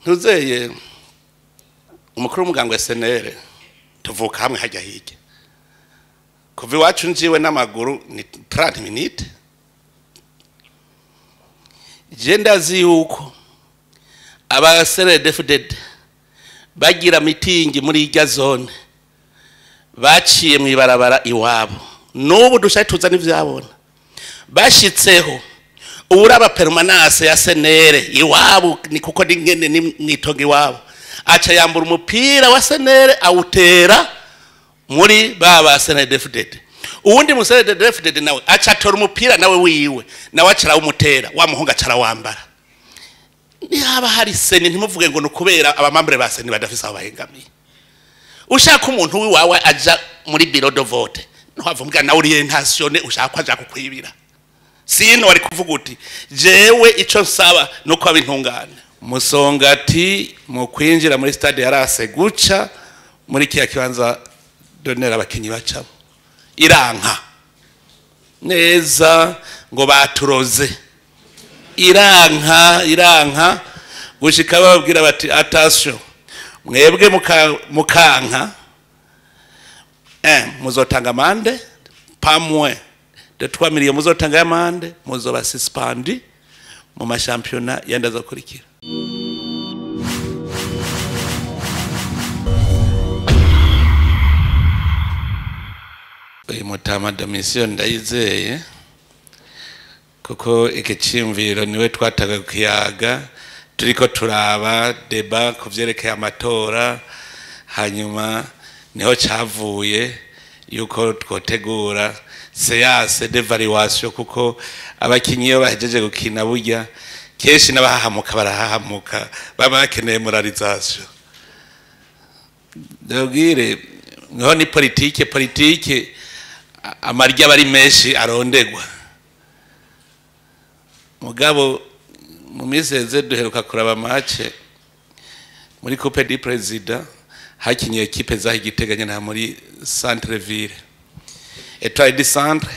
Ntuzeye umukuru w'umuganga wa SNL tuvuka hamwe hajya hirya. Kuva iwacu njiwe n'amaguru ni 30 minutes. Je ndazi yuko aba CNDD-FDD bagira mitingi muri irya zone baciye mu ibarabara iwabo. N'ubu dushaye tuza n'ivyabona. Bashitseho uraba permanence ya SNL iwabo ni kuko ningene nitonga iwabo. Aca yambura umupira wa SNL awutera muri baba CNDD-FDD. Uwundi mu CNDD-FDD nawe aca atora umupira nawe wiwe nawe aca arawumutera wa muhungu aca arawambara. Nihaba hari seni ntimuvuge ngo nukubera abamambre ba seni badafise aho bahengamiye. Ushaka umuntu wiwawe aja muri bureau de vote ntuhavuga na orientation ushaka aja kukwibira. Sino wari kuvuga uti jewe ico nsaba nuko abintungane. Musongati mu kwinjira muri stade yarase guca muri kiya kibanza donera abakinyi bacamo. Iranka neza ngo baturoze. Iranka gushika bababwira bati attention mwebwe mukanka muzotanga amande pas moins de 3 millions muzotanga amande muzoba suspendi mu mashampiyona yenda azokurikira. Uyu mutama Domitien Ndayizeye kuko iki ciyumviro niwe twataga kuyaga turiko turaba deba kuvyerekeye amatora, hanyuma niho cavuye yuko twotegura séance d'évaluation kuko abakinyi iyo bahejeje gukina burya kenshi n'abahahamuka barahahamuka baba bakeneye moralisation. Ndabwire niho ni politike amarya bari menshi arondegwa. Mugabo mu miseze duheruka kuraba match muri Coupe du Président hakinye equipe zaho Igitega na muri Centre Ville, Etoile du Centre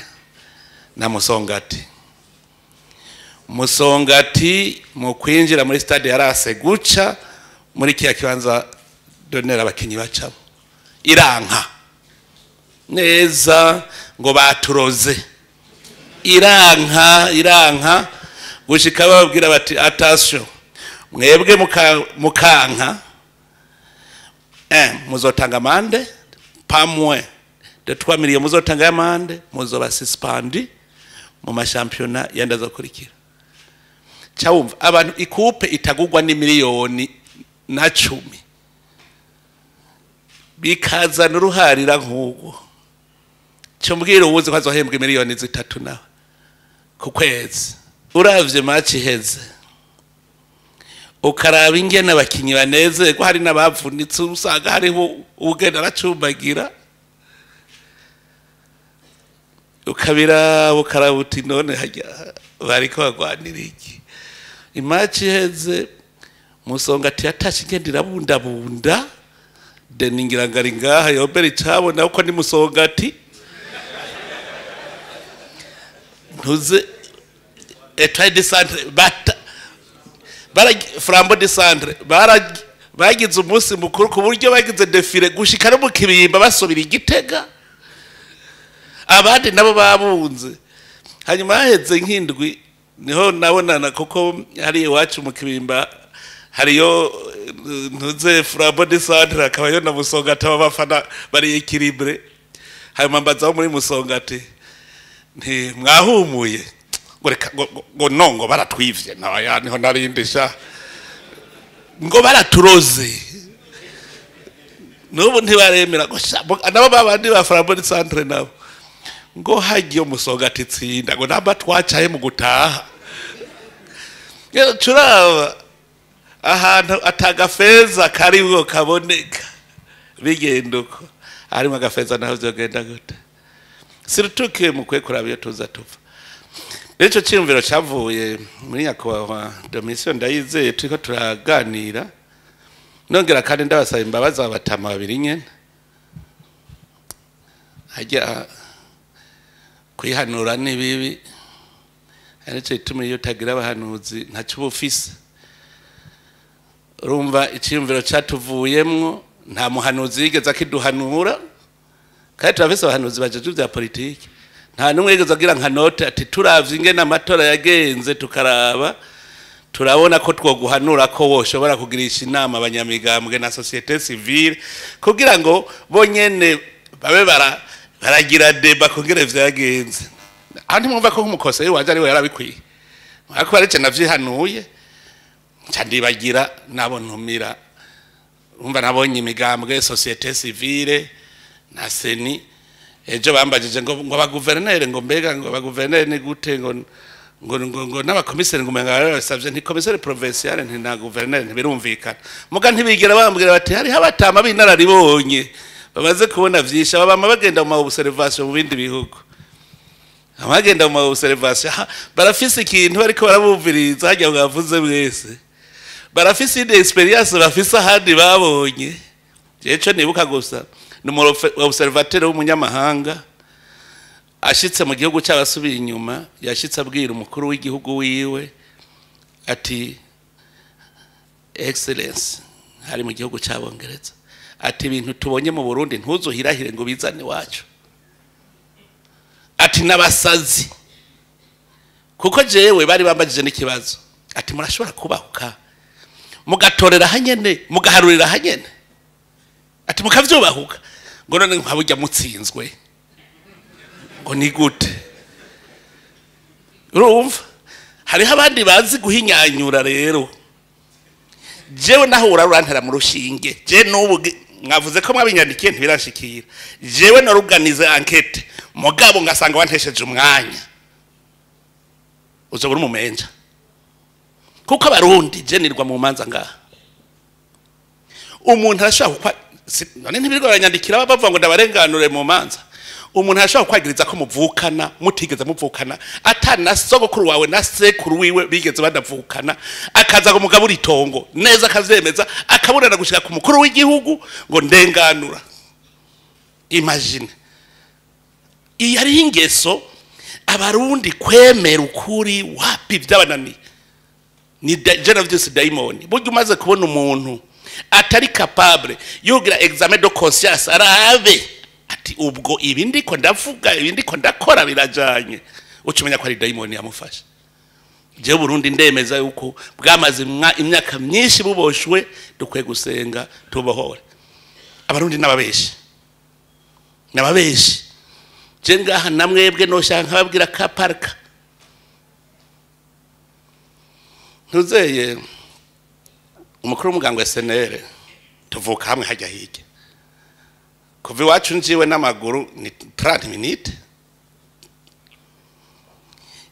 na Musongati. Musongati mu kwinjira muri stade yarase guca muri kiya kibanza donera abakinyi bacamo. Iranka neza ngo baturoze. Iranka gushika bababwira bati attention mwebwe mukanka muzotanga amande pas moins de 3 millions muzotanga amande muzoba suspendi mu mashampiyona yenda azokurikira. Cyawumva abantu ikupe itagugwa ni miliyoni na 10 bikazana uruharira nk'ugo. Cyo mbwira uwuzi ko azohembwa miliyoni 3 nawe ku kwezi. Uravye match iheze ukaraba ingene abakinyi banezerwa, hari n'abavunitse usanga hariho ugenda aracumbagira, ukabira ukaraba uti none hajya bariko bagwanira iki. Imatch iheze Musongati yatashe ingene irabundabunda deningira ngari ngaha yombera icabona uko ni Musongati ntuze Etoile du Centre Flambeau du Centre bagize umunsi mukuru ku buryo bagize défilé gushika no mu Kibimba basubira Igitega, abandi nabo babunze. Hanyuma haheze nk'indwi niho nabonana kuko hari iwacu mu Kibimba hariyo ntuze Flambeau du Centre akabayo na Musongati abafana bari équilibré. Hanyuma mbazaho muri Musongati nti mwahumuye ngo no ngo baratwivye na niho narindisha ngo baraturoze n'ubu ntibaremera nabo babandi ba Flambeau du Centre nabo ngo hagiye Musongati tsinda ngo namba twacaye mu gutaha. Turaba ahantu atagafeza kariho kaboneka bigenda uko harimo agafeza naho vyogenda gute. Surtout que mukwiye kuraba iyo tuza tuva. Ico ciyumviro cavuye muri nyakubahwa Domitien Ndayizeye turiko turaganira, nongera kandi ndabasaba imbabazi abatama babiri nyene hajya kwihanura ni bibi, arico gituma iyo utagira abahanuzi ntaco uba ufise. Urumva iciyumviro catuvuyemwo, nta muhanuzi yigeze akiduhanura, kandi turafise abahanuzi bajejwe vya politiki. Nta n'umwe yigeze agira nka note ati turavye ingene amatora yagenze tukaraba, turabona ko twoguhanura ko woshobora kugirisha inama abanyamigambwe na société civile kugira ngo bonyene babe baragira débat kungere vyagenze. Aho ntimwumva ko nk'umukose wanje ariwe yarabikwiye, ariko arece navyihanuye nca ndibagira nabo ntumira. Urumva nabonye imigambwe, société civile na CENI. Ejo bambajije ngo abaguverineri, ngo mbega ngo abaguverineri ni gute, ngo n'abakomiseri, ngo umenga barabasavye, nti commissaire provincial nti na guverineri ntibirumvikana. Muga ntibigera bambwira bati hariho abatama b'inararibonye bamaze kubona vyinshi, aba bama bagenda mu ma observation mu bindi bihugu, abagenda mu ma observation barafise ikintu bariko barabumviriza harya mwavuze mwese, barafise indi expérience bafise ahandi babonye. Jewe nibuka gusa ni umu observateur w'umunyamahanga ashitse mu gihugu cy'abasubiye inyuma, yashitse abwira umukuru w'igihugu wiwe ati: "Excellence," hari mu gihugu cy'Abongereza, ati: "Ibintu tubonye mu Burundi ntuzuhirahire ngo bizane iwacu," ati: "N'abasazi." Kuko jewe bari bambajije n'ikibazo ati: "Murashobora kubahuka mugatorera hanyene, mugaharurira hanyene?" Ati: "Mukavyubahuka?" Ngo: "None nka burya mutsinzwe, ngo ni gute?" Urumva hariho abandi bazi guhinyanyura. Rero jewe naho urantera mu rushinge, je n'ubu mwavuze ko mwabinyandikiye ntibirashikira. Jewe naruganize enquête, mugabo ngasanga wantesheje umwanya, uzobura umumenja, kuko Abarundi je nirwa mu manza ngaha. Umuntu arashobora kukwa none ntibirirwa baranyandikira bavuga ngo ndabarenganure mu manza. Umuntu arashobora kukwagiriza ko muvukana mutigeze muvukana, atana sogokuru wawe na sekuru wiwe bigeze badavukana, akaza ngo mugabura itongo neza, akavyemeza, akaburana gushika ku mukuru w'igihugu ngo ndenganura. Imagine, iyi hariho ingeso Abarundi kwemera ukuri wapi, vyabananiye. Ni je navyise dayimoni. Burya umaze kubona umuntu atari capable yogira examen de conscience, arabe ati ubwo ibi ndiko ndavuga, ibi ndiko ndakora birajanye, uca umenya ko ari dayimoni yamufashe. Jewe Burundi ndemeza yuko bwamaze imyaka myinshi buboshwe, dukwiye gusenga tubohore. Abarundi n'ababeshi, n'ababeshi. Je ngaha namwebwe noshaka nkababwira ka parka ntuzeye umukuru w'umuganga wa SNL, tuvuka hamwe hajya hirya, kuva iwacu njiwe n'amaguru ni 30 minutes.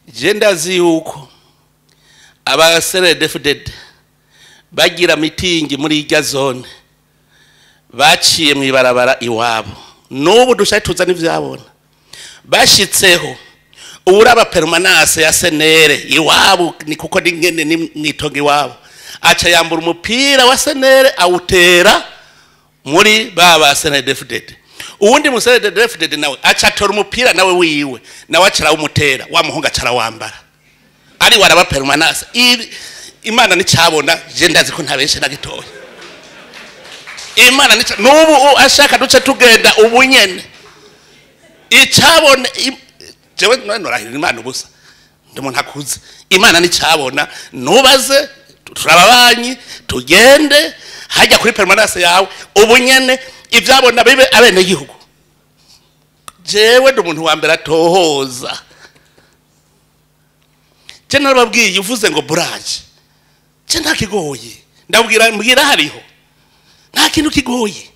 Je ndazi yuko aba CNDD-FDD bagira mitingi muri irya zone baciye mw'ibarabara iwabo. N'ubu dushaka tuza n'ivyabona bashitseho uwuraba permanence ya SNL iwabo, ni kuko ni ngene ni mwitongo iwabo, aca yambura umupira wa SNL awutera muri ba CNDD-FDD. Uwundi mu CNDD-FDD nawe aca atora umupira nawe wiwe, nawe aca arawumutera, wa muhungu aca arawambara ari waraba permanence. Imana nicabona, je ndazi ko ntabeshe na gitoya. Imana nica n'ubu ashaka duce tugenda ubu nyene icabona. Jewe none norahirira Imana ubusa, ndi umuntu akuze. Imana nicabona, nubaze turababanyi, tugende hajya kuri permanence yawe ubu nyene, ivyabona bibe abene gihugu. Jewe ndi umuntu wa mbere atohoza. Je narababwiye, uvuze ngo buraje, je nta kigoye, ndabwira mbwira hariho nta kintu kigoye.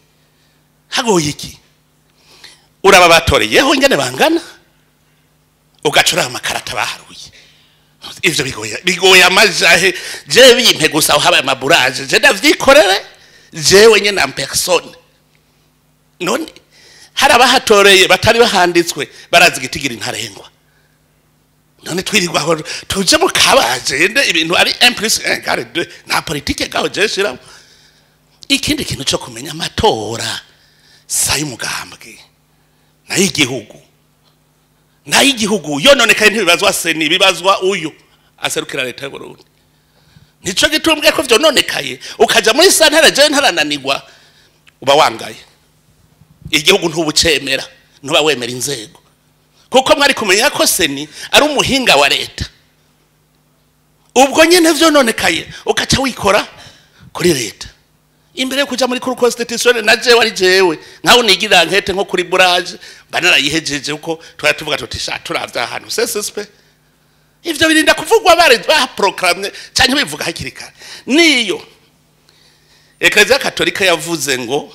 Hagoye iki? Uraba batoreyeho ingene bangana, ugacura amakarata baharuye. Ivyo bigoye, bigoye amajahe? Je bimpe gusa aho habaye amaburaje, je ndavyikorere jewe nyene en personne. None hari abahatoreye batari bahanditswe, barazi igitigira ntarengwa. None twirirwa aho tuje mu kabaje nde? Ibintu ari 1 plus 1 égale 2, nta politike gaho je shiramo. Ikindi kintu cyo kumenya, amatora say'umugambwe, nay'igihugu, nay'igihugu. Yononekaye ntibibazwa CENI, bibazwa uyu aserukira leta y'u Burundi. Nico gitumbwe ko vyononekaye ukaja muri santare je ntarananirwa uba wangaye igihugu ntubucemera ntuba wemera inzego kuko mwari kumenya ko CENI ari umuhinga wa leta ubwo nyene vyononekaye ukaca wikora kuri leta imbere yo kuja muri cour constitutionnelle. Na jewe ari jewe nkaho nigira enquête nko kuri bourrage mba narayihejeje uko twari tuvuga tuti sha turavya ahantu CSSP ivyo birinda kuvugwa bare baproclamé cyane bivuga hakiri kare. Niyo Eklezia Katolika yavuze ngo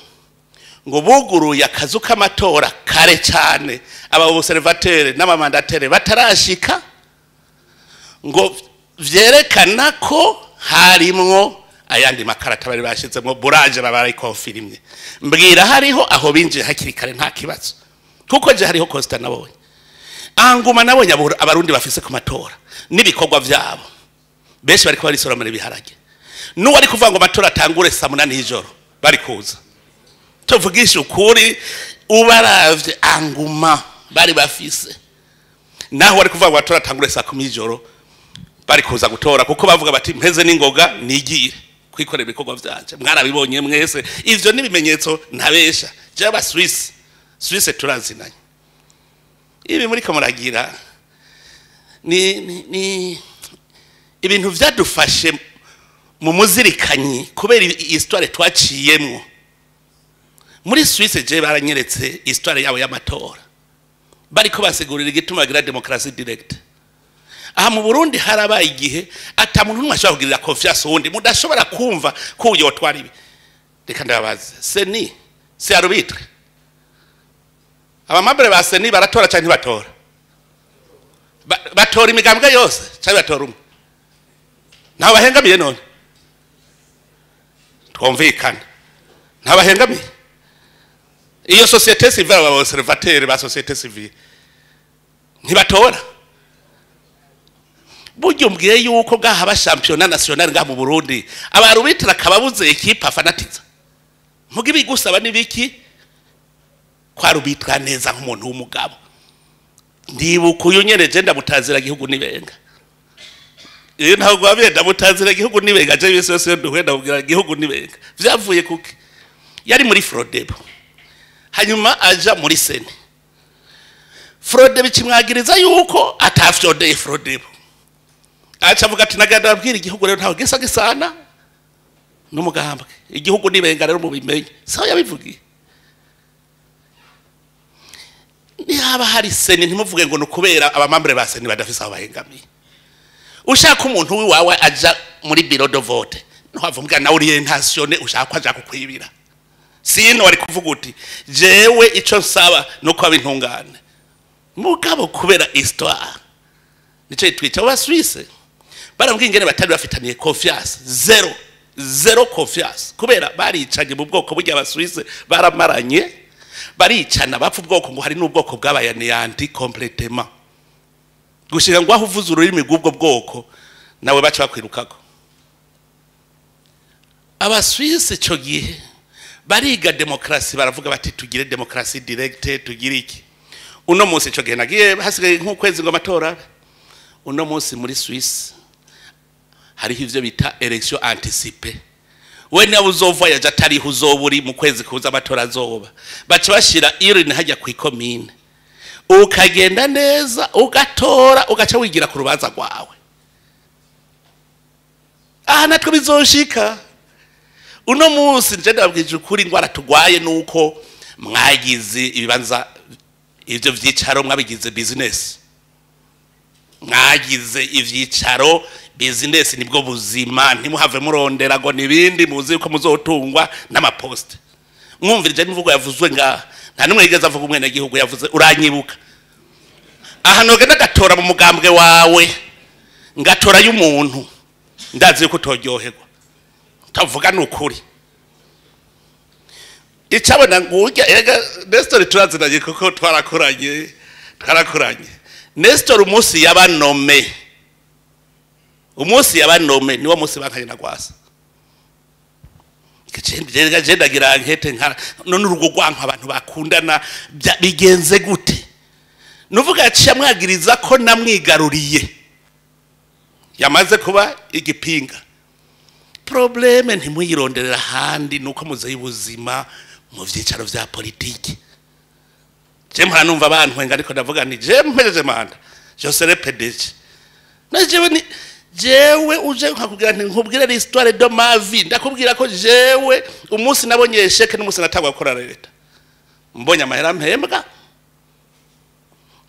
buguruye akazu k'amatora kare cyane aba observateurs n'abamandataires batarashika, ngo vyerekana ko harimwo ayandi makarata bari bashizemwo bourrage baba barayikonfirimye. Mbwira hariho aho binjiye hakiri kare nta kibazo, kuko je hariho constat nabonye anguma nabonye Abarundi bafise ku matora n'ibikorwa vyabo. Benshi bariko barisoromera ibiharage n'uwari kuvuga ngo amatora atangure saa 8 y'ijoro bari kuza. Tuvugisha ukuri, ubaravye anguma bari bafise naho wari kuvuga ngo amatora atangure saa 10 y'ijoro bari kuza gutora, kuko bavuga bati mpeze n'ingoga nigire kwikorera ibikorwa vyanje. Mwarabibonye mwese, ivyo n'ibimenyetso ntabesha. Je aba Suisse turazinanye. Ibi muri ko muragira ni ibintu vyadufashe mu muzirikanyi kubera histoire twaciyemwo muri Suisse. Je baranyeretse histoire yabo y'amatora bariko basigurira igituma bagira démocratie directe. Aha mu Burundi harabaye igihe ata muntu n'umwe ashobora kugirira confiance uwundi, mudashobora kumva ko uyo twari ibi. Reka ndababaze, CENI c'est arbitre, abamembres ba CENI baratora cyangwa ntibatora? Batora imigambwe yose cyangwa batora umwe? Ntawe bahengamiye? None twumvikane, ntawe bahengamiye? Iyo société civile, aba observateurs ba société civile ntibatora? Burya umbwiye yuko ngaha ba championnat national ngaha mu Burundi abarubitira akababuze équipe afanatiza muga ibigusaba nibiki kwarubitwa neza nk'umuntu w'umugabo. Ndibuka uyu nyene je ndamutazira gihugu nibenga, iyo ntabwo wabiye ndamutazira gihugu nibenga. Je bisi yose duhuye ndamubwira gihugu nibenga. Vyavuye kuki? Yari muri Frodebu, hanyuma aja muri CENI. Frodebu ikimwagiriza yuko atafyodeye Frodebu. Aca avuga ati nagenda abwira igihugu rero ntawe gisa gisana n'umugambwe, igihugu nibenga rero mubimenye. Sawa, yabivugiye. Nihaba hari CENI, ntimuvuge ngo nukubera abamembres ba CENI badafise aho bahengamiye. Ushaka umuntu wiwawe aja muri bureau de vote ntuhavuga na orientation ushaka ko aja kukwibira. Sino wari kuvuga uti jewe ico nsaba nuko abintungane. Mugabo kubera histoire nico twica aba Suisse barambwiye ingene batari bafitaniye confiance, zéro zéro confiance, kubera baricanye mu bwoko. Burya aba Suisse baramaranye, baricana bapfa ubwoko, ngo hari n'ubwoko bwabaye anéanti complètement gushika ngo aho uvuze ururimi rw'ubwo bwoko nawe baca bakwirukako. Abaswisi ico gihe bariga démocratie, baravuga bati tugire démocratie directe, tugire iki. Uno munsi, ico gihe nagiye hasigaye nk'ukwezi ngo amatora abe. Uno munsi muri Suisse hariho ivyo bita élection anticipée. We nawe uzovoyaje atariho uzoba uri mu kwezi kuza amatora azoba, baca bashira urne hajya ku ikomine, ukagenda neza ugatora, ugaca wigira ku rubanza rwawe. Aha natwe bizoshika. Uno munsi nje ndabwije ukuri, ingwara tugwaye nuko mwagize ibibanza ivyo vyicaro mwabigize business, mwagize ivyicaro business, nibwo buzima. Ntimuhave murondera ngo nibindi, muzi ko muzotungwa n'amaposte. Mwumvirije imvugo yavuzwe ngaha, nta numwe yigeze avuga umwene gihugu yavuze uranyibuka. Aha nogenda gatora mu mugambwe wawe ngatora y'umuntu, ndazi yuko utoryoherwa. Tavuga nukuri icabona ngurya. Ega Nestor turazinanye kuko twarakoranye, twarakoranye. Nestor umunsi yabanome, umunsi yabanome niwo munsi bankanye na Gwasa. Ndagira enquête nka none urugo rwanka abantu bakundana bigenze gute? Nuvuga yaciye amwagiriza ko namwigaruriye yamaze kuba igipinga. Problème ntimuyironderera ahandi, nuko muzeyi ubuzima mu vyicaro vya politiki. Je mpora numva abantu wenga, ariko ndavuga nti je mpejeje mandat, je serai PDG. Na jewe ni jewe uje nkakubwira nti nkubwire l'histoire de ma vie, ndakubwira ko jewe umunsi nabonye échec n'umunsi natangwa gukora leta, mbonye amahera mpembwa,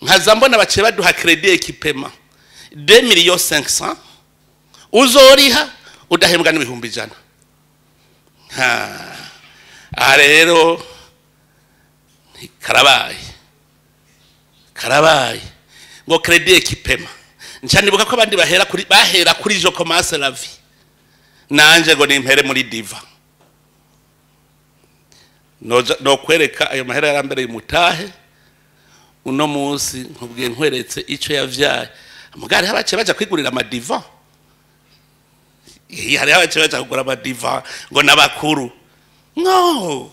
nkaza mbona baciye baduha crédit équipement 2 millions 500 uzoriha udahembwa n'100,000. Aha rero karabaye, karabaye ngo crédit équipement. Nca nibuka ko abandi bahera kuri, bahera kuri je commence la vie, nanje ngo nimpere muri divan. No kwereka ayo mahera yarambereye umutahe. Uno munsi nkubwiye nkweretse ico yavyaye mugari, habace baja kwigurira ama divan, hari abace baja kugura ama divan ngo nabakuru. No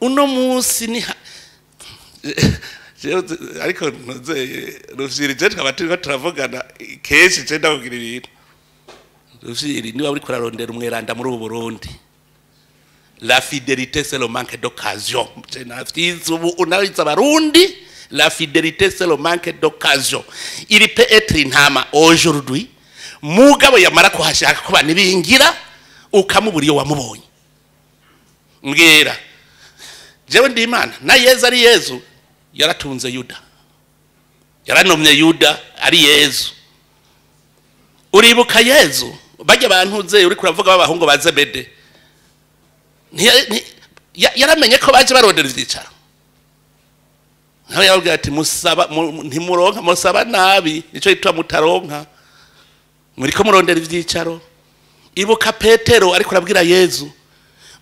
uno munsi ni ariko ntuze Rufyiri, je twaba turiko turavugana kenshi, je ndakubwira ibintu. Rufyiri, niba uriko urarondera umweranda muri ubu Burundi, la fidélité, c'est le manque d'occasion. Je navyize ubu, unabize abarundi. La fidélité, c'est le manque d'occasion. Il peut être intama aujourd'hui, mugabo yamara kuhashaka kuba nibingira ukamubura iyo wamubonye. Mbwira jewe ndi Imana na Yezu ari Yezu yaratunze Yuda, yaranomye Yuda ari Yezu. Uribuka Yezu bajya bantuze uri kuravuga b'abahungu ba Zebede, yaramenye ko baje barondera ivyicaro, nawe yababwira ati musaba ntimuronka, musaba nabi, nico yitwa mutaronka, muriko murondera ivyicaro. Ibuka Petero ariko arabwira Yezu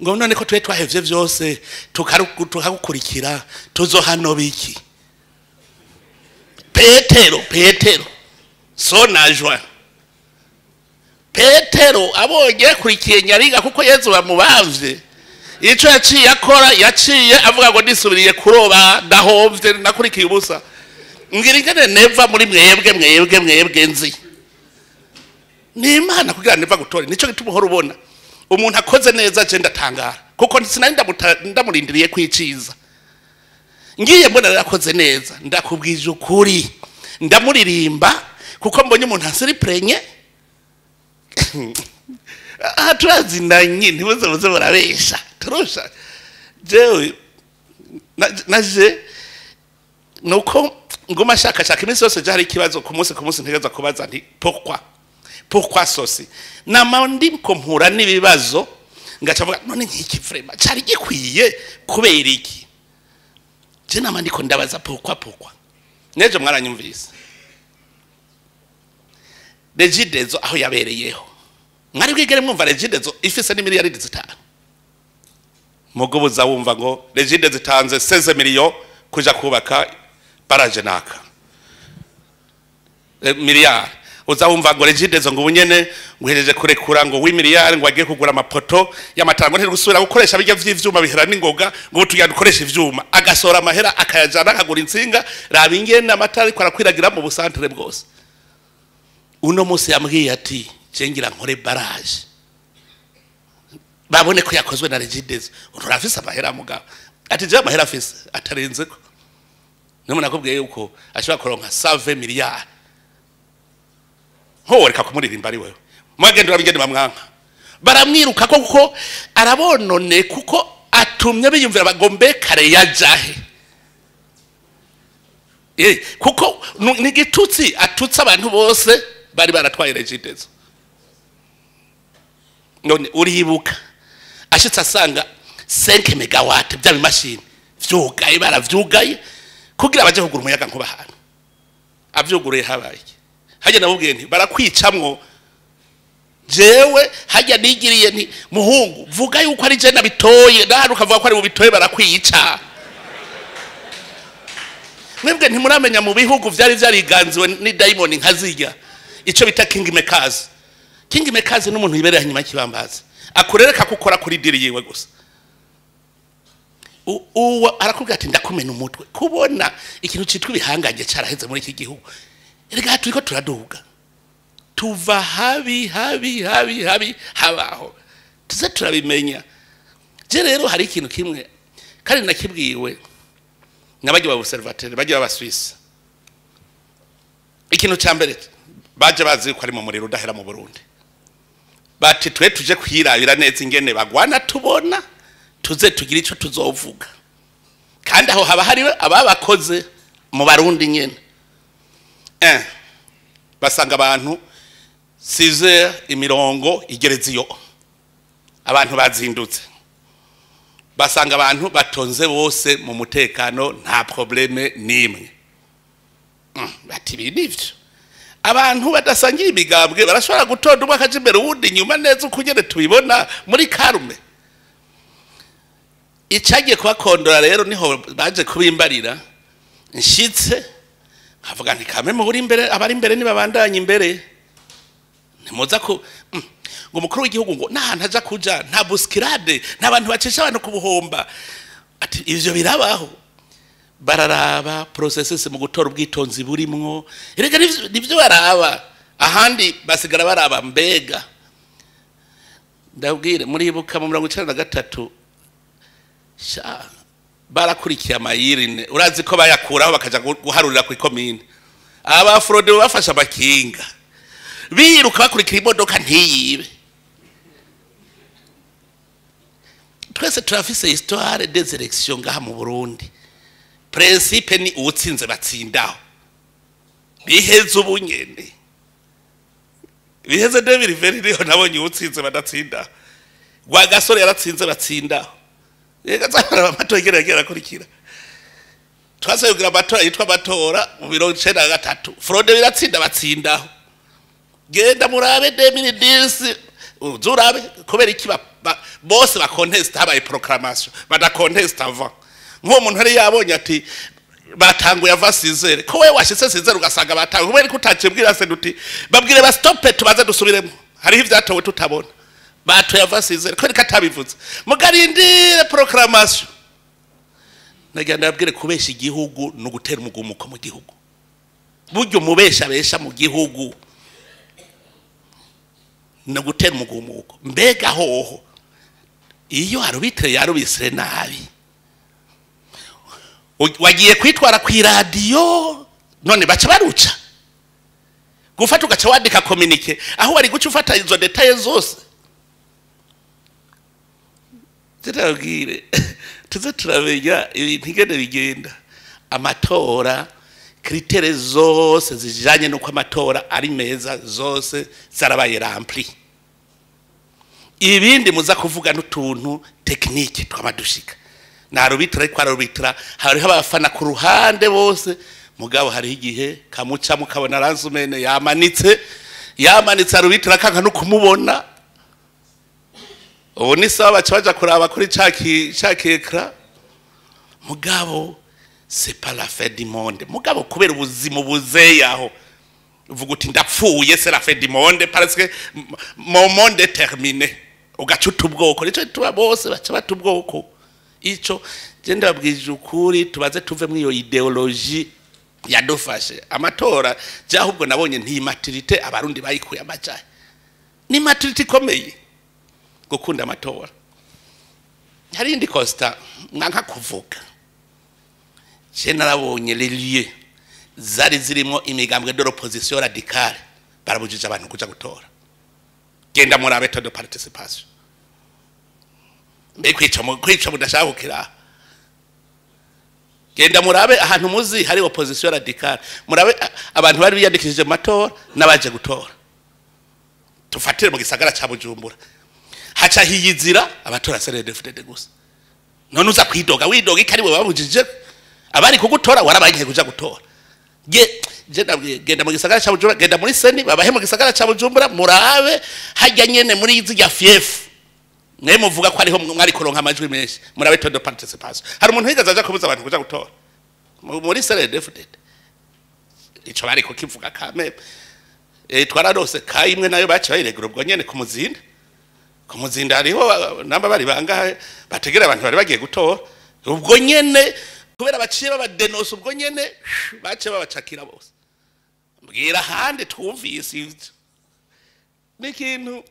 ngo none ko twe twahevye vyose tukagukurikira, tuzohano biki? Petero, Petero sonajwa, Petero abonye yakurikiye nyaringa kuko Yezu bamubavye, ico yaciye akora, yaciye avuga ngo nisubiriye kuroba, ndahovye, nakurikiye ubusa. Ngira ingene neva muri mwebwe, mwebwe mwebwe nzi ni Imana kugira neva gutora. Nico gituma uhora ubona umuntu akoze neza, je ndatangara kuko sinari ndamurindiriye kwiciza. Ngiye mbona yakoze neza, ndakubwije ukuri, ndamuririmba kuko mbonye umuntu asiriprenye. Aha turazinanye, ntibuze buze murabesha turusha. Jewe naje nuko ngoma shaka iminsi yose, je hari ikibazo ku munsi ku munsi ntegereza kubaza nti pourquoi, pourquoi ceci? Nama ndiko mpura n'ibibazo, ngaca mvuga none nk'iki vraiment cari gikwiye kubera iki? Je nama ndiko ndabaza pourquoi, pourquoi. Nejo mwaranyumvise Regideso aho yabereyeho, mwari bwigere mwumva Regideso ifise n'imiliyaridi 5? Mugubuza wumva ngo Regideso itanze 16 millions kuja kubaka barrage naka miliyari. Uza wumva ngo Regideso ngo ubunyene nguhejeje kurekura ngo w'imiliyari ngo agiye kugura amapoto y'amatara, ngo ntigusubira gukoresha bijya vy'ivyuma bihera n'ingoga, ngo tugira dukoresha ivyuma, agasora amahera akayajana akagura intsinga. Raba ingene amatara ariko arakwiragira mu busantere bwose. Uno munsi yambwiye ati je ngira nkore barrage babone ko yakozwe na Regideso. Urafise amahera mugabo? Ati je amahera afise atarenzeko. None nakubwiye yuko ashobora kuronka 120 miliyari, nko kumuririmba ari wewe mwagenda urabigende bamwanka baramwiruka ko kuko arabonone, kuko atumye biyumvira bagombe kare yajahe. Kuko ni igitutsi atutse abantu bose bari baratwaye Regideso. None uribuka ashitse asanga 5 megawatt bya bimashini vyugaye, baravyugaye kugira baje kugura umuyaga nkuba ahantu avyuguruye habaye hajya. Nabubwiye nti barakwicamwo. Jewe hajya nigiriye nti muhungu, vuga yuko ari je nabitoye, nahari ukavuga ko ari bubitoye barakwica. Mwebwe ntimuramenya mu bihugu vyari vyariganziwe ni diamond nkazirya, ico bita king makers. King makers n'umuntu yibereye hanyuma y'ikibambazi, akurereka kukora kuri deal yiwe gusa. Uwo arakubwira ati ndakumena umutwe. Kubona ikintu citwa ibihangange caraheze muri iki gihugu. Erega turiko turaduga. Tuva habi habi habi habi habaho, tuze turabimenya. Je rero hari ikintu kimwe kandi nakibwiwe n'abajya ba observateur, bajya ba Suisse. Ikintu ca mbere baje bazi ko ari mu muriro udahera mu Burundi, bati twe tuje kwirabira neza ingene bagwana, tubona tuze tugira ico tuzovuga. Kandi aho haba hari ababakoze mu Barundi nyene. Basanga abantu size imirongo igereze iyo, abantu bazindutse, basanga abantu batonze bose mu mutekano, nta problème nimwe. Bati ibi nivyo, abantu badasangiye imigambwe barashobora gutonda, umwe akaja imbere, uwundi inyuma, neza uko nyene tubibona muri karume. Icagiye kubakondora rero niho baje kubimbarira. Nshitse nkavuga nti kame muri imbere, abari imbere nibabandanye imbere, ntimuza ku ngo umukuru w'igihugu ngo n'ahantu aja kuja nta bousculade, nta bantu bacisha abantu ku buhomba. Ati ivyo birabaho. Bararaba processus mu gutora, ubwitonzi burimwo. Erega nivyo baraba, ahandi basigara baraba. Mbega ndabwire, muribuka mu 93 sha barakurikiye ama urnes, urazi ko bayakuraho bakaja guharurira ku ikomine. Aba fraude bafashe abakinga biruka bakurikira imodoka ntiyibe. Twese turafise histoire des élections ngaha mu Burundi. Principe ni uwutsinze batsindaho, biheze ubunyene, biheze 2020 niho nabonye uwutsinze badatsindaho. Rwagasore yaratsinze batsindaho. Reka nzabara amatora igera yagiye arakurikira. Twasabye kugira amatora yitwa amatora mu 93, fraude biratsinda, batsindaho. Genda murabe 2010, uzurabe kubera iki bose bakontesta habaye proclamation, badakontesta avant. Nk'uwo muntu yari yabonye ati batanguye ava 6h, ko wewe washitse 6h ugasanga batanguye, kubera ko utacibwira se uti babwire ba stoppe tubaze dusubiremo, hariho ivyatowe tutabona, batoye ava 6h, kubera ko atabivuze mugarindire proclamation. Nagira ndabwire, kubesha igihugu no gutera umugumuko mu gihugu. Buryo mubesha besha mu gihugu no gutera umugumuko. Mbega hoho iyo arbitre yarubise nabi, wagiye kwitwara ku iradiyo, none baca baruca gufata ugaca wandika communiqué aho wari guca ufata izo détails zose. Zirabwire tuze turamenya ibintu ingene bigenda. Amatora, critères zose zijanye n'uko amatora ari meza zose zarabaye remplies. Ibindi muza kuvuga n'utuntu technique twamadushika na arbitre, ariko ararbitra hariho abafana ku ruhande bose. Mugabo hariho igihe kamuca mukabona ranzumene yamanitse, yamanitse, arbitre akanka no kumubona. Ubu ni sawa, baca baja kuraba kuri ca kekra. Mugabo c'est pas la fin du monde. Mugabo kubera ubuzima buzeyaho uvuga uti ndapfuye, c'est la fin du monde parce que mon monde est terminé, ugaca uta ubwoko. Nico tuba bose baca bata ubwoko. Ico je ndabwije ukuri, tubaze tuve muri iyo idéologie yadufashe. Amatora je ahubwo nabonye nti maturité Abarundi bayikuye amajaye, ni maturité ikomeye gukunda amatora. Hari indi constat mwanka kuvuga. Je narabonye les lieux zari zirimo imigambwe de l'opposition radicale barabujije abantu kuja gutora. Genda murabe taux de participation. Mbe kwica mu kwica mudashaka kukira. Genda murabe ahantu muzi hari opposition radicale, murabe abantu bari biyandikishije mu matora n'abaje gutora. Tufatire mu gisagara ca Bujumbura, haca hiyizira abatora CNDD-FDD gusa. None uza kwidoga, widoga ikari we babujije abari kugutora, warabagiye kuja gutora. Ge je ndabwiye, genda mu gisagara ca Bujumbura, genda muri CENI babahe mu gisagara ca Bujumbura, murabe hajya nyene muri izijya fief mwe muvuga ko ariho mwari kuronka amajwi menshi, murabe taux de participation. Hari umuntu yigeze aja kubuza abantu kuja gutora muri CNDD-FDD? Ico bari kukivuga kame. Twararose kayimwe nayo baca bayiregura ubwo nyene ku Muzinda. Ku Muzinda hariho namba bari bangahe bategera abantu bari bagiye gutora, ubwo nyene kubera baciye babadenonsa, ubwo nyene baciye babacakira bose. Mbwira ahandi twumvise ivyo. N'ikintu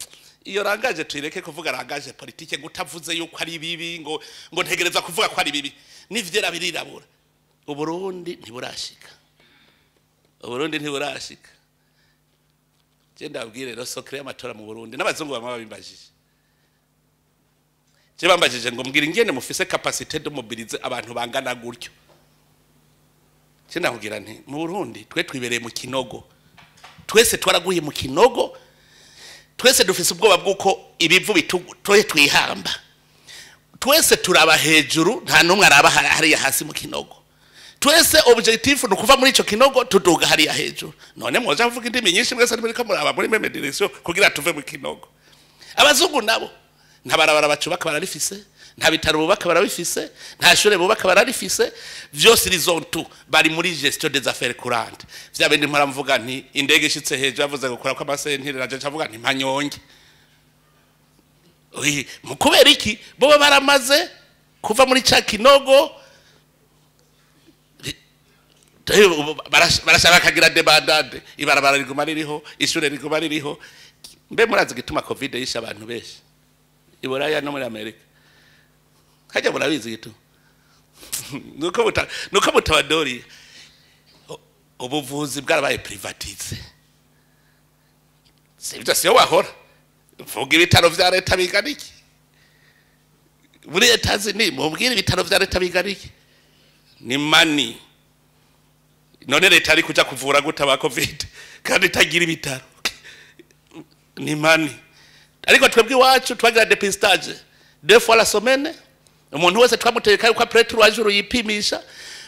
iyo rangaje tuyireke kuvuga rangaje politike, ngo utavuze yuko ari bibi, ngo ntegereza kuvuga ko ari bibi. N'ivyera birirabura. Uburundi ntiburashika, Uburundi ntiburashika. Je ndabwire rero, secret y'amatora mu Burundi, n'abazungu bama babimbajije, je bambajije ngo: "Mbwira ingene mufise capacité de mobiliser abantu bangana gutyo." Je ndakubwira nti: "Mu Burundi twe twibereye mu kinogo, twese twaraguye mu kinogo, twese dufise ubwoba bw'uko ibivu bitugu, twe twihamba, twese turaba hejuru, nta n'umwe araba hariya hasi mu kinogo. Twese objectif ni ukuva muri ico kinogo tuduga hariya hejuru. None mwoja kuvuga indimi nyinshi, mwese ntimuriko muraba muri même direction kugira tuve mu kinogo?" Abazungu nabo nta barabara bacubaka bararifise, nta bitaro bubaka barabifise, nta shure bubaka bararifise, vyose ils ont tout. Bari muri gestion des affaires courantes, vya bindi mpora mvuga nti indege ishitse hejuru yavuze gukora ko amasentire, naje ncavuga nti mpanyonge. Oyi, mu kubera iki? Bo baramaze kuva muri ca kinogo. Barashaka bakagira débandade, ibarabara riguma ririho, ishure riguma ririho. Mbe murazi igituma COVID yishe abantu benshi i Buraya no muri Amerika? Hajya murabizi igituma? Nuko mutabadoriye. Ubuvuzi bwarabaye privatisé, sivyo? Siyo wahora vuga ibitaro vya leta bingana iki muri Etazini? Mubwire ibitaro vya leta bingana iki? Ni mani. None leta ari kuja kuvura gute aba COVID kandi itagira ibitaro? Ni mani. Ariko twebwe iwacu twagira dépistage deux fois la semaine. Umuntu wese twamutegeka yuko après 3 jours yipimisha,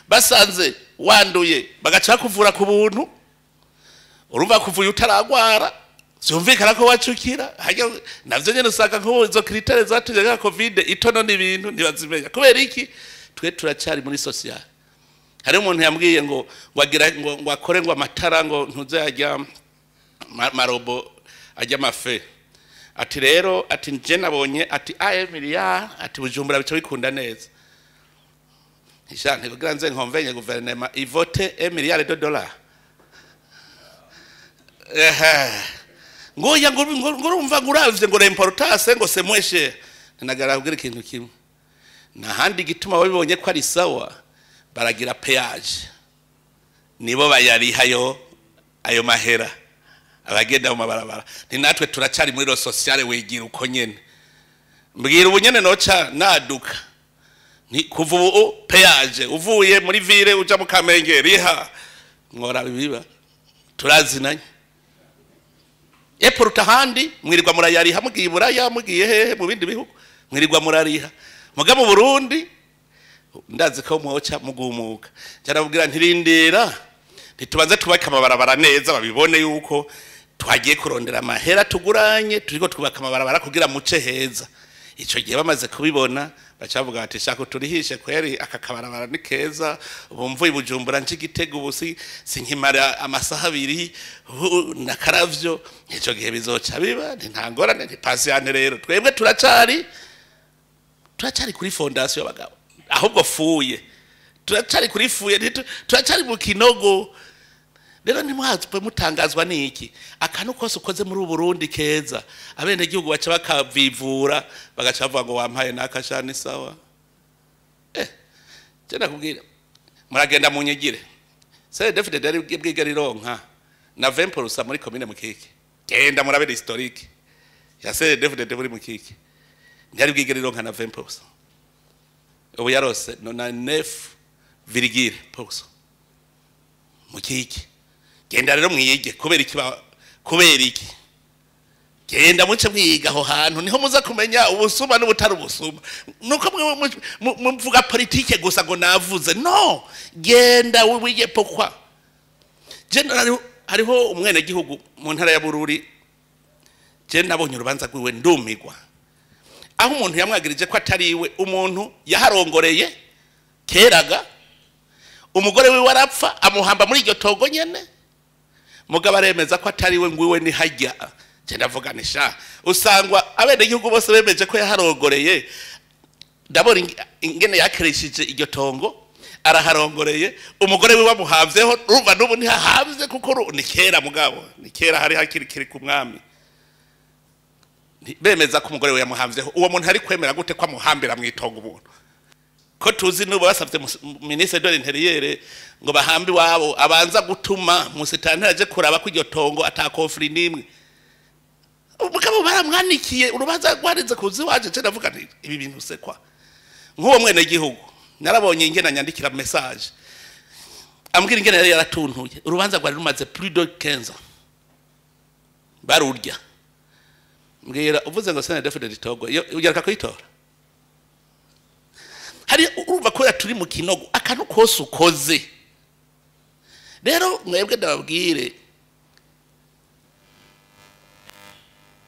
basanze wanduye bagaca bakuvura ku buntu. Urumva kuvuye utaragwara, vyumvikana ko wacukira hajya. Navyo nyene usanga nk'ubu izo critères zatumye nka COVID itono n'ibintu ntibazimenya. Kubera iki? Twe turacari muri social. Hari umuntu yambwiye ngo agira ngo akore ngo amatara, ngo ntuze ajya marobo ajya amafe. Ati rero, ati nje nabonye, ati aye miliyari, ati Bujumbura bica bikunda neza. Isha ntikugira nze nkonvenye guverinoma ivote 1 milliard de dollars. Ehe, ngoya ngo urumva ngo uravye ngo l'importance ngo c'est moins cher. Nagara kubwira ikintu kimwe nahandi, gituma babibonye ko ari sawa, baragira péage, nibo bayarihayo ayo mahera abagenda mu mabarabara. Ni natwe turacari muri le social, wigira uko nyene. Mbwira ubu nyene noca naduka ni kuva ubu péage uvuye muri ville uja mu Kamenge riha, mwora biba turazinanye. Eporuta ahandi mwirirwa murayariha, mugiye i Buraya, mugiye hehe mu bindi bihugu, mwirirwa murariha. Muga mu Burundi ndazi ko mwoca mugumuka. Ncarabwira ntirindira, ntitubanze twubake amabarabara neza, babibone yuko twagiye kurondera amahera tuguranye, turiko twubaka amabarabara kugira muce heza. Ico gihe bamaze kubibona baca bavuga bati: "Shaka turihishe kweri, aka kabarabara ni keza." Ubu mvuye i Bujumbura nje Igitego, ubu si sinkimara amasaha 2 na karavyo. Ico gihe bizoca biba nti nta ngorane, nti patience. Rero twebwe turacari kuri fondation y'abagabo, ahubwo fuye turacari kuri fuye, turacari mu kinogo. Rero ntimwazwe mutangazwa n'iki? Akantu kose ukoze muri Burundi keza, abenegihugu baca bakavivura, bagaca bavuga ngo wampaye n'akashani sawa. Je nakubwira, muragenda mu nyigire CNDD-FDD yari bwiga rironka na 20% muri komine Mukike. Genda murabe historique ya CNDD-FDD muri Mukike, ntiyari bwige rironka na 20%. Ubu yarose 99%. Mukike, genda rero mwige kubera iki kubera iki. Genda muce mwiga aho hantu, niho muza kumenya ubusuma n'ubutari ubusuma. Nuko mwe muvuga politike gusa ngo navuze no genda wige pokwa. Je hariho umwene gihugu mu ntara ya Bururi, je nabonye urubanza rwiwe ndumigwa, aho umuntu yamwagirije ko atari iwe. Umuntu yaharongoreye keraga, umugore wiwe arapfa, amuhamba muri iryo togo nyene, mugabo aremeza ko atari we, ngwiwe ni hajya. Je ndavuga ni sha usangwa abenegihugu bose bemeje ko yaharongoreye. Ndabona ingene yakereshije iryo tongo, araharongoreye, umugore wiwe amuhavyeho. Urumva n'ubu ntihahavye kuko ni kera, mugabo ni kera hari hakiri kiri ku mwami. Bemeza ko umugore we yamuhamvyeho. Uwo muntu ari kwemera gute ko amuhambira mu itongo umuntu ko tuzi n'ubu basavye ministre de l'intérieur ngo bahambe iwabo, abanza gutuma musitanteri aje kuraba ko iryo tongo ata conflit nimwe. Umugabo baramwanikiye urubanza rwarenze kuzi waje. Je ndavuga nti ibi bintu sekwa nk'uwo mwene gihugu narabonye ingena nyandikira message ambwira ingene yari yaratuntuye. Urubanza rwari rumaze plus de 15 ans barurya. Mbwira uvuze ngo CNDD-FDD itogwe, ugereka kuyitora. Hari urumva ko turi mu kinogo, akantu kose ukoze. Rero mwebwe ndababwire,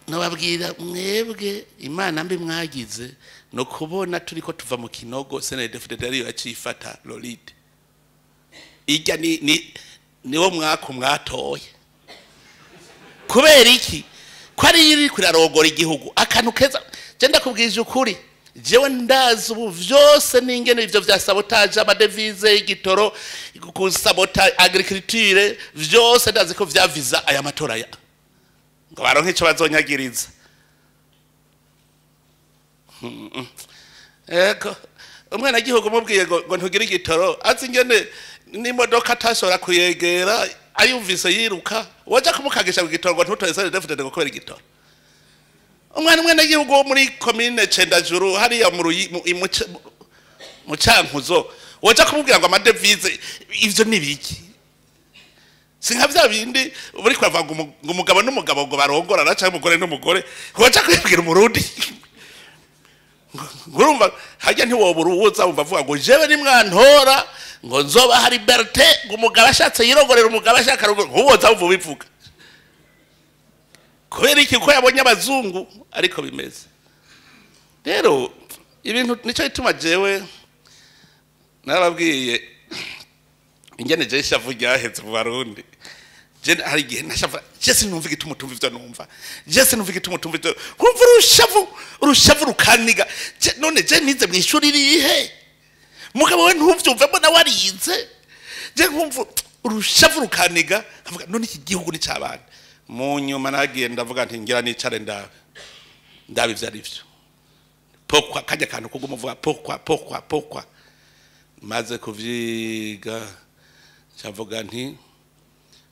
nababwira mwebwe Imana mbi mwagize no kubona turiko tuva mu kinogo. CNDD-FDD ariyo yacifata lolide ijya ni niwo mwaka mwatoye. Kubera iki? Ko ari iri kurarogora igihugu. Akantu keza, je ndakubwije ukuri, jewe ndazi ubu vyose n'ingene ivyo vya sabotage ama devises, igitoro, kusabota agriculture, vyose ndazi ko vyaviza aya matora ya ngo baronke ico bazonyagiriza. Ego umwana gihugu mubwiye ngo ntugire igitoro, azi ingene n'imodoka atashobora kuyegera, ayumvise yiruka. Waja kumukagisha igitoro ngo ntutore CNDD-FDD ngo kubera igitoro. Umwana gihugu wo muri commune Cendajuru hariya mu mu Cankuzo, waja kumubwira ngo ama devises, ivyo ni biki? Sinka vya bindi uri kwavuga ngo umugabo n'umugabo ngo barongorana, cyangwa umugore n'umugore. Waja kwibwira umurundi ngurumva hajya ntiwobura uwuza wumva avuga ngo jewe nimwantora ngo nzoba hari liberté, ngo umugabo ashatse yirongorera, umugabo ashaka arongora. Nkuwoza wumva ubivuga kubera iki? Ko yabonye abazungu. Ariko bimeze rero ibintu, nico gituma jewe narababwiye ingene je ishavu ryaheze mu Barundi. Je hari igihe nashavu, je sinumva igituma utumva ivyo numva, je sinumva igituma utumva ivyo kumva, urushavu rukaniga. Je none je nize mu ishuri rihe? Mugabo we ntuvyumve, mbona warize. Je nkumva urushavu rukaniga, nkavuga none iki gihugu ni cabana? Mu nyuma nagiye ndavuga nti ngira nicare ndabe ndabe ivyo ari vyo. Pourquoi kajya kantu kuguma uvuga pourquoi, pourquoi, pourquoi? Maze kuvyiga ncavuga nti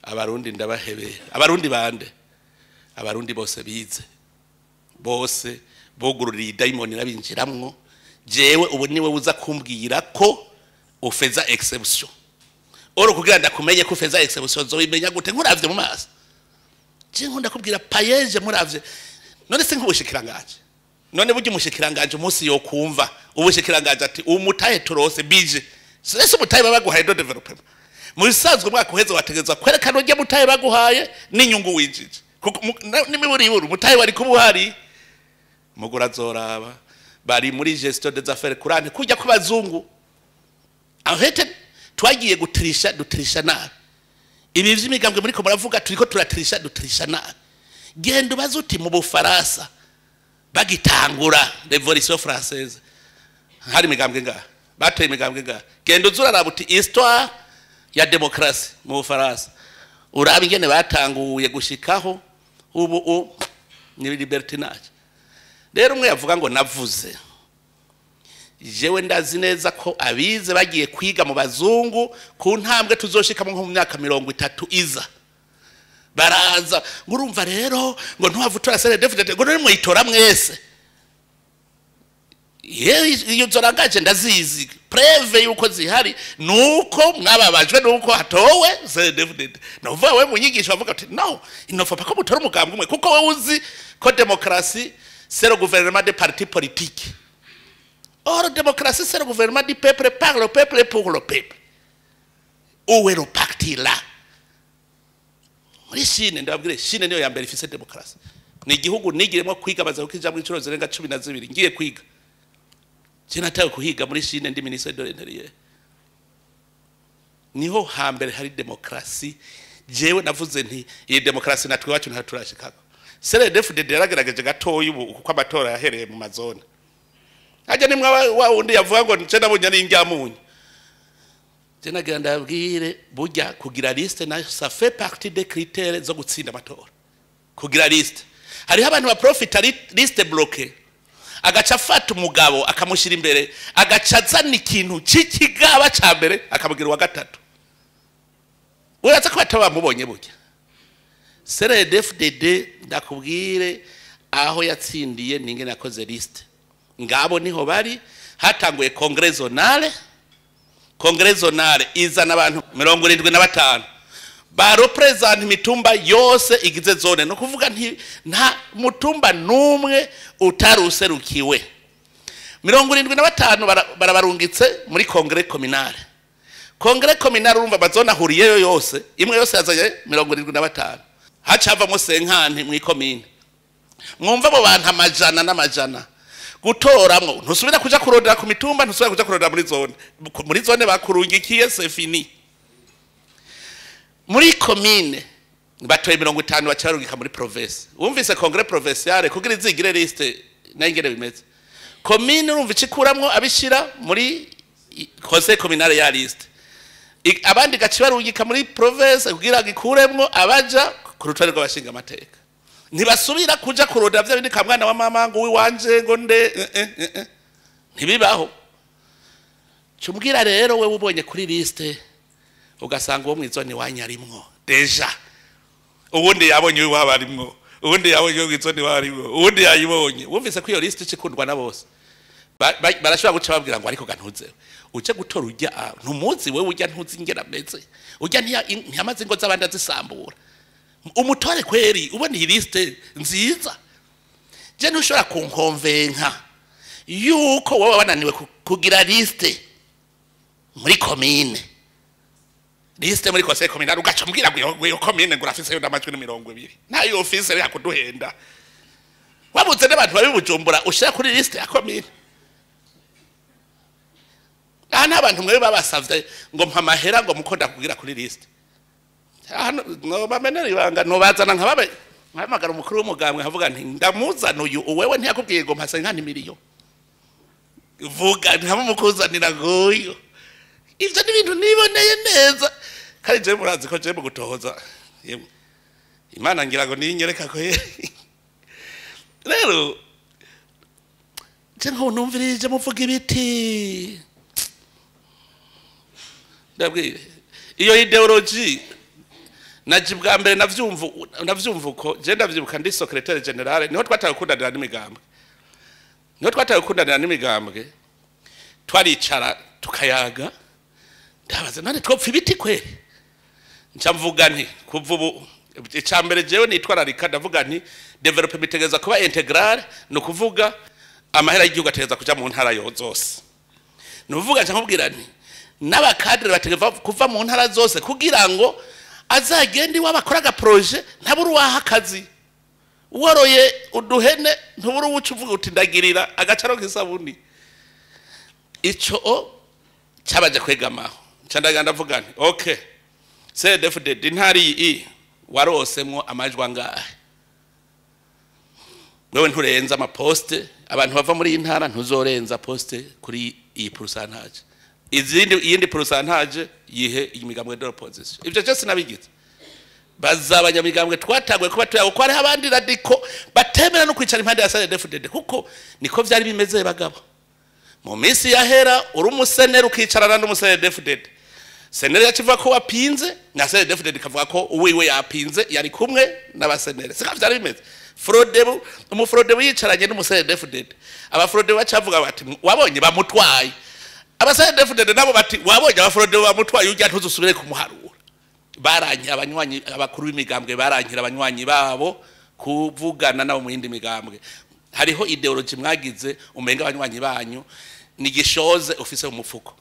abarundi ndabahebeye. Abarundi bande? Abarundi bose bize, bose bugururiye idayimoni rabinjiramwo. Jewe ubu niwe uza kumbwira ko ufeza exception oro kugira ndakumenye ko ufeza exception, nzobimenya gute nkuravye mu maso? Je nkunda kubwira payeje muravye. None se nk'ubushikiranganje, none burya umushikiranganje umunsi yokumva ubushikiranganje ati umutahe turose bije sese, umutahe babaguhaye de développement, mu bisanzwe umwaka uheze wategezwa kwerekana urya mutahe baguhaye n'inyungu winjije, kuko n'imiburiburi umutahe wari kuba uhari. Mugura azoraba bari muri gestion des affaires courantes kujya ku bazungu. En fait twagiye gutirisha, dutirisha nabi. Ibi vy'imigambwe muriko muravuga, turiko turatirisha, dutirisha nabi. Genda ubaze uti mu Bufaransa bagitangura Révolution française hari imigambwe ngaha? Bateye imigambwe ngaha? Genda uze uraraba uti histoire ya démocratie mu Bufaransa, uraba ingene batanguye gushikaho ubu ni libertinage. Rero umwe yavuga ngo navuze, jewe ndazi neza ko abize bagiye kwiga mu bazungu ku ntambwe tuzoshikamo nko mu myaka 30 iza. Baraza ngo urumva rero ngo ntuhave utora CNDD-FDD, ngo none mwitora mwese. Ye iyo zorangaje ndazizi, preuve yuko zihari nuko mwababajwe nuko hatowe CNDD-FDD. Novuga we munyigisho bavuga ati no, il ne faut pas ko mutora umugambwe umwe, kuko wewe uzi ko démocratie c'est le gouvernement des partis politiques. Or démocratie, c'est le gouvernement du peuple, par le peuple et pour le peuple. Où est le parti là? Muri Chine, ndababwire, Chine niyo ya mbere ifise démocratie. Ni igihugu nigiremo kwiga, baza kukijamwo inshuro zirenga 12 ngiye kwiga. Je natawe kuhiga muri Chine ndi ministre de l'Intérieur. Niho hambere hari démocratie. Jewe navuze nti iyi démocratie natwe iwacu ntaturashikako. CNDD-FDD yaragerageje gatoya ubu kuko amatora yahereye mu mazone. Hajya nimwe wa wundi yavuga ngo nce nabonye ari indyamunyu. Je nagira ndabwire, burya kugira liste na ça fait partie des critères zo gutsinda amatora. Kugira liste. Hariho abantu baprofita liste bloquée, agaca afata umugabo akamushyira imbere, agaca azana ikintu cy'ikigaba cya mbere akamubwira uwa gatatu. Uraza ko bataba bamubonye. Burya CNDD-FDD, ndakubwire aho yatsindiye n'ingene yakoze liste. Ngabo niho bari hatanguye congrès zonale. Congrès zonale izana abantu 75 bareprésenta imitumba yose igize zone. No kuvuga nti nta mutumba n'umwe utaruserukiwe. 75 barabarungitse muri congrès communale. Congrès communale, urumva amazone ahuriyeyo yose, imwe yose yazanye 75, hacavamo 50 mw'ikomine. Mwumva abo bantu amajana n'amajana gutoramwo, ntusubira kuja kurondera ku mitumba, ntusubira kuja kurondera muri zone. Muri zone bakurungikiye, c'est fini. Muri komine batoye 50, baca barungika muri province. Wumvise congrès provinciale kugira izigire liste nayo ingene bimeze. Komine urumva icikuramwo abishira muri conseil communal ya liste, abandi gaca barungika muri province kugira ngo ikuremwo abaja ku rutonde rw'abashinga amateka. Ntibasubira kuja kurondera vya bindi kamwana wa mama ngo wiwanje ngo nde eh. Ntibibaho. Cumbwira rero wewe, ubonye kuri liste ugasanga uwo mw'izone iwanyu arimwo déjà, uwundi yabonye uwaba arimwo, uwundi yabonye uwo mw'izone iwabo arimwo, uwundi yayibonye, wumvise ko iyo liste ikundwa na bose. Barashobora guca babwira ngo ariko gantuzewe uje gutora ujya, ntumuzi wewe ujya, ntuzi ingene ameze ujya, ntiyamaze ingo z'abandi azisambura, umutore kweri? Ubona iyi liste nziza, je ntushobora kunkonvenka yuko wowe wananiwe kugira liste muri komine, liste muri conseil communal, ugaca umbwira ngo iyo komine ngo urafiseyo n'amajwi 20. Ntayo ufise, reka kuduhenda. Wabuze n'abantu babi Bujumbura ushira kuri liste ya komine? Aha nta bantu mwe babasavye ngo mpa amahera ngo muko ndakubwira kuri liste. Hano no bamenera ibanga, no bazana nkababe nkahamagara umukuru w'umugambwe, nkavuga nti ndamuzana uyu. Uwewe ntiyakubwiye ngo mpase nka miliyo, vuga nkamumukuzanira nguyu. Ivyo ni ibintu niboneye neza. Kandi jewe murazi ko jewe mu gutohoza, yemwe, Imana ngira ngo niyinyereka ko rero je nko numvirije muvuga ibiti, ndabwire iyo idéologie naje bwa mbere navyumva uko. Je ndavyibuka ndi secrétaire général, niho twataye gukundanira n'imigambwe, niho twataye gukundanira n'imigambwe. Twaricara tukayaga, ndabaza none twopfa ibiti kweri? Nca mvuga nti kuva ubu, icya mbere jewe nitwararika, ndavuga nti développement itegereza kuba intégrale, ni ukuvuga amahera y'igihugu ategereza kuja mu ntara yo zose. Ni ukuvuga nca nkubwira nti n'abacadres bategereza kuva mu ntara zose kugira ngo azagende iwabo akore agaprojet, ntabure uwaha akazi. Woroye uduhene, ntubure uwuca uvuga uti ndagirira agacaro k'isabuni. Ico o cyabaje kwegamaho, nca ndagenda ndavuga nti okay, CNDD-FDD intara iyi warosemwo amajwi angahe? Wewe nturenza amaposte, abantu bava muri iyi ntara ntuzorenza poste kuri iyi pourcentage, izindi iyindi pourcentage yihe imigambwe de l'opposition. Ivyo byose nabigize baza abanyamigambwe twataguye kuba tuyago ko hariho abandi radicaux batemera no kwicara impande ya CNDD-FDD, kuko niko vyari bimeze bagabo mu minsi yahera. Uri umuseneri ukicarana n'umuCNDD-FDD, seneri yacivuga ko wapinze, na CNDD-FDD ikavuga ko uwiwe yapinze yari kumwe n'abaseneri. Siko vyari bimeze? Frodebu, umuFrodebu yicaranye n'umuCNDD-FDD, abaFrodebu bacavuga bati wabonye bamutwaye, abaCNDD-FDD nabo bati wabonye abaFrodebu bamutwaye ujya, ntuzusubire kumuharura. Baranki abanywanyi, abakuru b'imigambwe barankira abanywanyi babo kuvugana nabo mu yindi migambwe. Hariho idéologie mwagize umenga abanywanyi banyu ni gishoze ufise mu mufuko,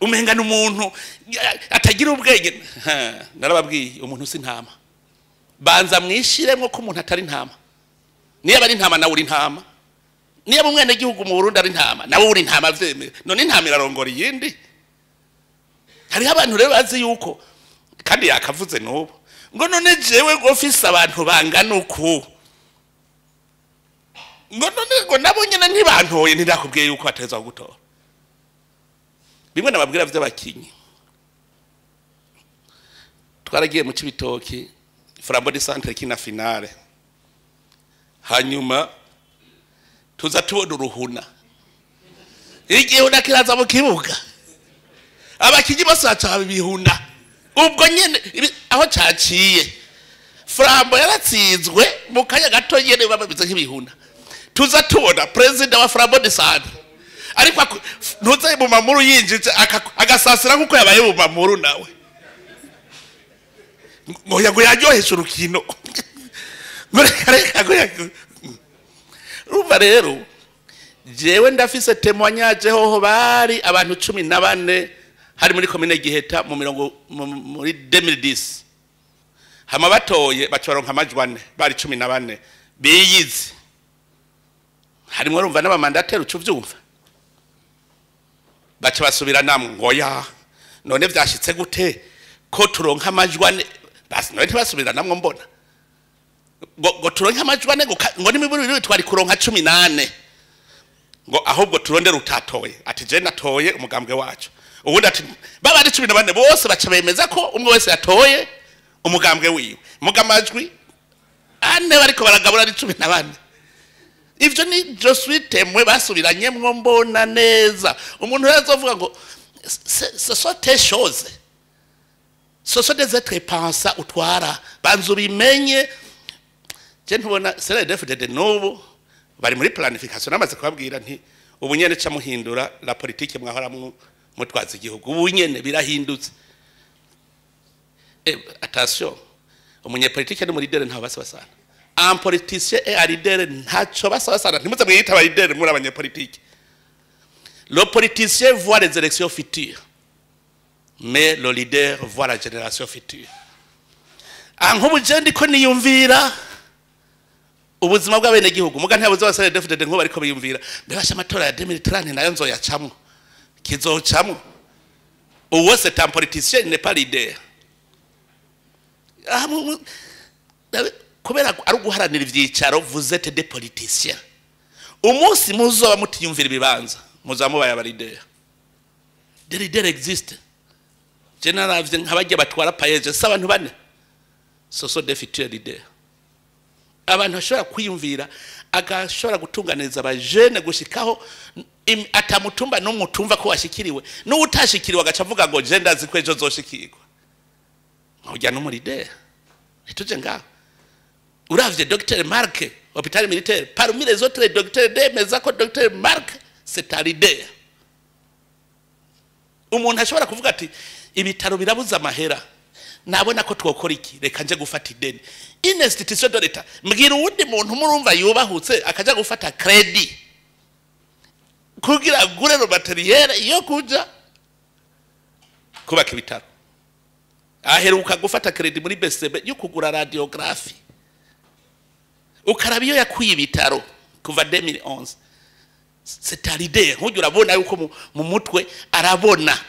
umenga n'umuntu atagira ubwenge. Narababwiye, umuntu si ntama. Banza mwishiremwo ko umuntu atari ntama. Niba ari ntama, nawe uri ntama. Niba umwene gihugu mu Burundi ari ntama, nawe uri ntama, vyemere. None intama irarongora iyindi? Hariho abantu rero bazi yuko, kandi yakavuze n'ubu ngo none jewe ngo mfise abantu bangana uku, ngo none ngo nabo nyene ntibantoye. Ntidakubwiye yuko bateza gutora. Bimwe nababwira vy'abakinyi, twaragiye mu Cibitoki, Flambeau du Centre kina finale. Hanyuma tuza tubona uruhuna, igihuna kiraza mu kibuga, abakinyi bose baca bihuna ubwo nyene aho caciye. Flambeau yaratsinzwe mu kanya gato nyene, bameze nk'ibihuna. Tuza tubona perezida wa Flambeau du Centre, ariko ntuze mu mamuru yinjije agasasira nkuko yabaye mu mamuru, nawe ngo yago yaryohesha urukino, ngo reka reka ngo urumva rero jewe ndafise témoignage hoho bari abantu 14 hari muri komine Giheta mu mirongo muri 2010, hama batoye baca baronka amajwi ane, bari 14 biyizi, harimwo urumva n'aba mandataires, uca uvyumva. Baca basubira namwe ngo ya none vyashitse gute ko turonka amajwi ane? Basi none ntibasubira namwe, mbona ngo turonke amajwi ane, ngo n'imiburi twari kuronka 14, ngo ahubwo turondere utatoye, ati je natoye umugambwe wacu, ubundi ati baba ari 14 bose baca bemeza ko umwe wese yatoye umugambwe wiwe, muga amajwi ane bariko baragabura ari 14. Ivyo ni je suis témoin, basubiranyemwo mbona neza. Umuntu rero azovuga ngo ce sont tes choses, ce sont des êtres pensants utwara, banza ubimenye. Je ntubona CNDD-FDD n'ubu bari muri planification, namaze kubabwira nti ubu nyene ca muhindura la politique mwahora mutwaza igihugu, ubu nyene birahindutse. Attention, umunyepolitike n'umu leader ntaho basa basana. Un politicien et un leader ntaco basa basana. Ntimuze mwiyita aba leader muri abanyepolitike. Le politicien voit les élections futures, mais le leader voit la génération future. Ah, nk'ubu je ndiko niyumvira ubuzima bw'abenegihugu, muga ntabuze ba CNDD-FDD nk'ubu ariko biyumvira mbebasha amatora ya 2030 nayo nzoyacamwo, kizocamwo. Uwo c'est un politicien, il n'est pas leader. Ah, kubera ari uguharanira ivyicaro, vous êtes des politiciens. Umunsi muzoba mutiyumvira ibibanza, muzaba mubaye aba leader. Des leaders existent. Je naravye nk'abajya batwara PAEEJ, si abantu bane, ce sont des futurs leaders, abantu bashobora kwiyumvira, agashobora gutunganiriza abajene gushikaho atamutumba n'umutumva ko washikiriwe, n'uwutashikiriwe agaca avuga ngo je ndazi ko ejo zoshikirwa. Ujya n'umu leader, ntituje ngaho. Uravye Dr Mark, hôpital militaire, parmi les autres docteurs, ndemeza ko Dr Mark c'est un leader. Umuntu ashobora kuvuga ati ibitaro birabuze amahera, nabona ko twokora iki, reka nje gufata ideni. Une institution de l'État, mbwira uwundi muntu murumva yubahutse akaja gufata crédit kugira agure le matériel yo kuja kubaka ibitaro. Aheruka gufata crédit muri BCB yo kugura radiographie. Ukaraba iyo yakuye ibitaro kuva 2011, c'est un leader. Nk'ujya urabona yuko mu mutwe arabona,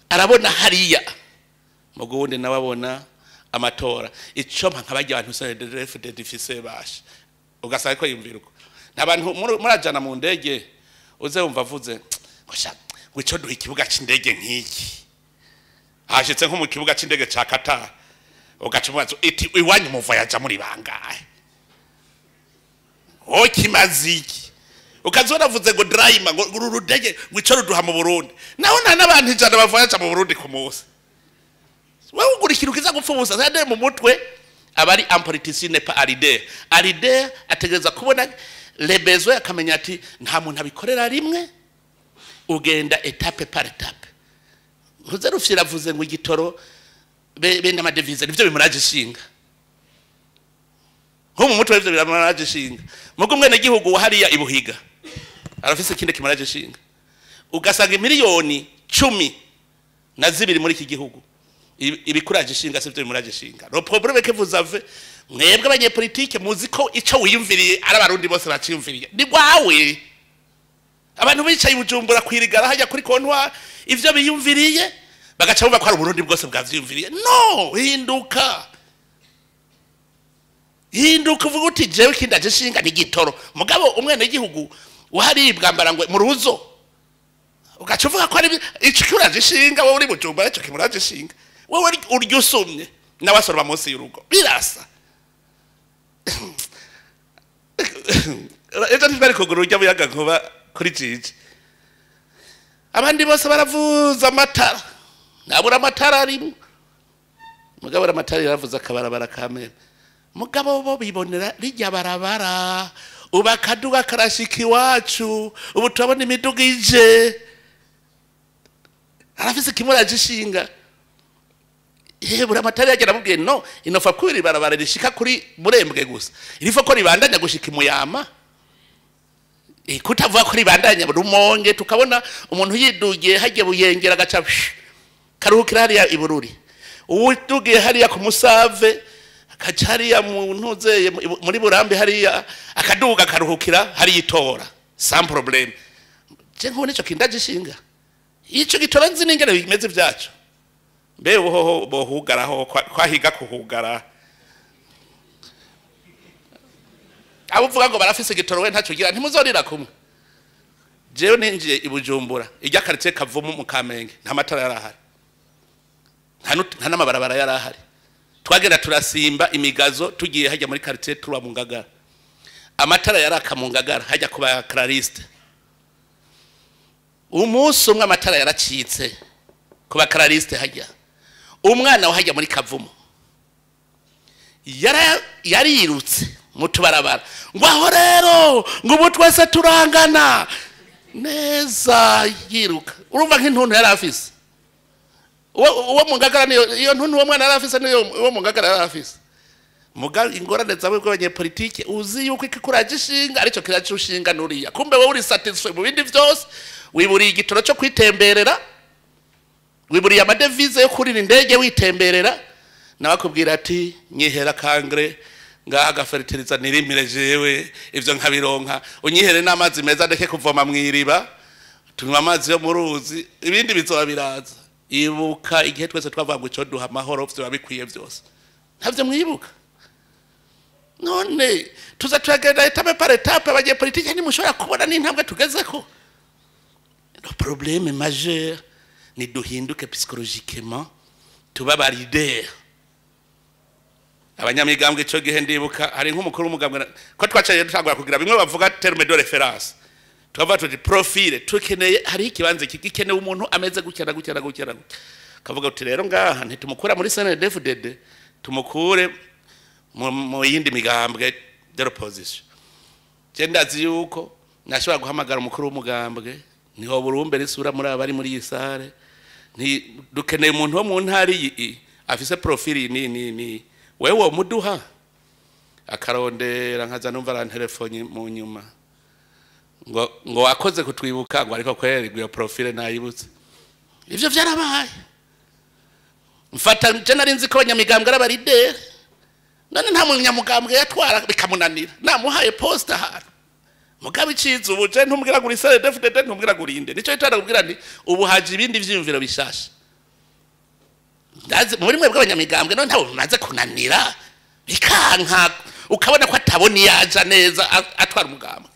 arabona hariya mu gundi nawe abona amatora. Ico mpa nk'abajya abantu CNDD-FDD ifise basha, ugasanga ko yumvira uko nta bantu murajana mu ndege, uze wumva avuze ngo sha, ngo ico duha ikibuga c'indege nk'iki, hashitse nko mu kibuga c'indege ca Qatar, ugaca umubaza iti iwanyu muvoyaja muri bangahe, ho kimaze iki? Ukaza waravuze ngo Dreamer, ngo uru rudege, ngo ico ruduha mu Burundi, naho nta n'abantu 100 bavoyaja mu Burundi ku munsi. Wewe ugura ikintu kiza gupfa ubusa. C'est mu mutwe aba ari un politicien, n'est pas un leader. Un leader ategereza kubona les besoins, akamenya ati nta muntu abikorera rimwe, ugenda étape par étape. Ntuze rufyira avuze ngo igitoro be n'ama devises nivyo bimuraje ishinga. Nko mu mutwe ivyo bimuraje ishinga, mugo umwene gihugu wa hariya ibuhiga arafise ikindi kimuraje ishinga. Ugasanga miliyoni 12 muri iki gihugu, ibikuraje ishinga sivyo bimuraje ishinga. Le problème que vous avez, mwebwe abanyepolitike, muzi ko ico wiyumviriye ari abarundi bose baciyumviriye. Ni gwawe. Abantu bicaye i Bujumbura kwirigara hajya kuri comptoir, ivyo biyumviriye bagaca bumva ko ari Uburundi bwose bwavyiyumviriye. No hinduka, hinduka, uvuga uti jewe kindaje ishinga ni gitoro, mugabo umwene gihugu wahari bwambara ngo mu ruzo, ugaca uvuga ko ari ico kuraje ishinga. Wowe uri Bujumbura, ico kimuraje ishinga, wowe urya usumye nawe asoroma munsi y'urugo, birasa. Ejo ntitwari kugura urya muyaga nkuba kuri Jiji. Abandi bose baravuza amatara, nabura amatara arimo. Mugabo amatara yaravuze akabarabara kameme. Mugabo bo bibonera rijya barabara, ubu akaduga karashika iwacu, ubu turabona imiduga ije. Arafise kimuraje ishinga. Buri amatara yagera amubwiye no inofa kwiri barabara rishika kuri Murembwe gusa, irifo ko ribandanya gushika imuyama. Kutavuga ko ribandanya Rumonge, tukabona umuntu yidugiye hagiye Buyengera agaca karuhukira hariya Ibururi, uwudugiye hariya ku Musave akaca hariya mu ntuzeye muri Burambi hariya akaduga karuhukira hariya Itora sans problème. Je nkubona ico kindaje ishinga, ico gitora nzi n'ingene bimeze vyaco. Mbe uhoho bohugaraho kwahiga kuhugara. Abo uvuga ngo barafise igitoro we ntacyo ugira, ntimuzorira kumwe. Jewe ninjiye i Bujumbura ijya quartier Kavumu mu Kamenge, nta matara yarahari, nta n'amabarabara yarahari. Twagenda turasimba imigazo tugiye hajya muri quartier tuba mu Ngagara. Amatara yaraka mu Ngagara hajya kuba clariste. Umunsi umwe amatara yaracitse kuba clariste hajya. Umwana wahajya muri Kavumu yarirutse mu tubarabara ngo aho rero ngo ubu twese turangana neza, yiruka. Urumva nk'intuntu yari afise uwo mu Ngagara, niyo iyo ntuntu uwo mwana yari afise, niyo uwo mu Ngagara yari afise. Muga ingorane zawe bw'abanyepolitike uzi yuko ikikuraje ishinga aricyo kiraje ushinga nuriya, kumbe wowe uri satisfait mu bindi vyose, wiburiye igitoro cyo kwitemberera, wiburiye amadevize yo kurira indege witemberera, nawe akubwira ati nyihera kangre ngaha agafertiliza nirimire jewe ivyo nkabironka, unyihere n'amazi meza ndeke kuvoma mwiriba, tunywa amazi yo mu ruzi, ibindi bizoba biraza. Ibuka igihe twese twavuga ngo ico duha amahoro vyoba bikwiye vyose, ntavyo mwibuka. None tuza turagenda etape par etape, abanyepolitike ntimushobora kubona n'intambwe tugezeko. Le problème majeur ni duhinduke psychologiquement, tuba ba leader. Abanyamigambwe ico gihe ndibuka hari nk'umukuru w'umugambwe ko twacaye dutangura kugira bimwe bavuga terme de référence, tukavuga tuti profile tukeneye, hari ikibanza gikenewe umuntu ameze gutya na gutya na gutya na gutya. Kavuga uti rero ngaha ntitumukura muri CNDD-FDD, tumukure mu yindi migambwe de l'opposition. Je ndazi yuko nashobora guhamagara umukuru w'umugambwe, niho burumbe risura muri abari muri iyi sare, nti dukeneye umuntu wo mu ntara iyi afise profile ni ni ni wewe muduha, akarondera nkaza numva arantelefone mu nyuma ngo wakoze kutwibuka ngo ariko kweri iyo profile nayibutse. Ivyo vyarabaye. Mfata je nari nzi ko abanyamigambwe ari abarideri, none nta munyamugambwe yatwara bikamunanira, namuhaye poste ahantu. Mugabe iciza ubu je ntumbwira ngo uri CNDD-FDD, ntumbwira ngo urinde, nico itara kubwira nti ubu haje ibindi vyiyumviro bishasha. Ndazi muri mwebwe abanyamigambwe none ntawe bimaze kunanira bikanka, ukabona ko atabona yaja neza atwara umugambwe,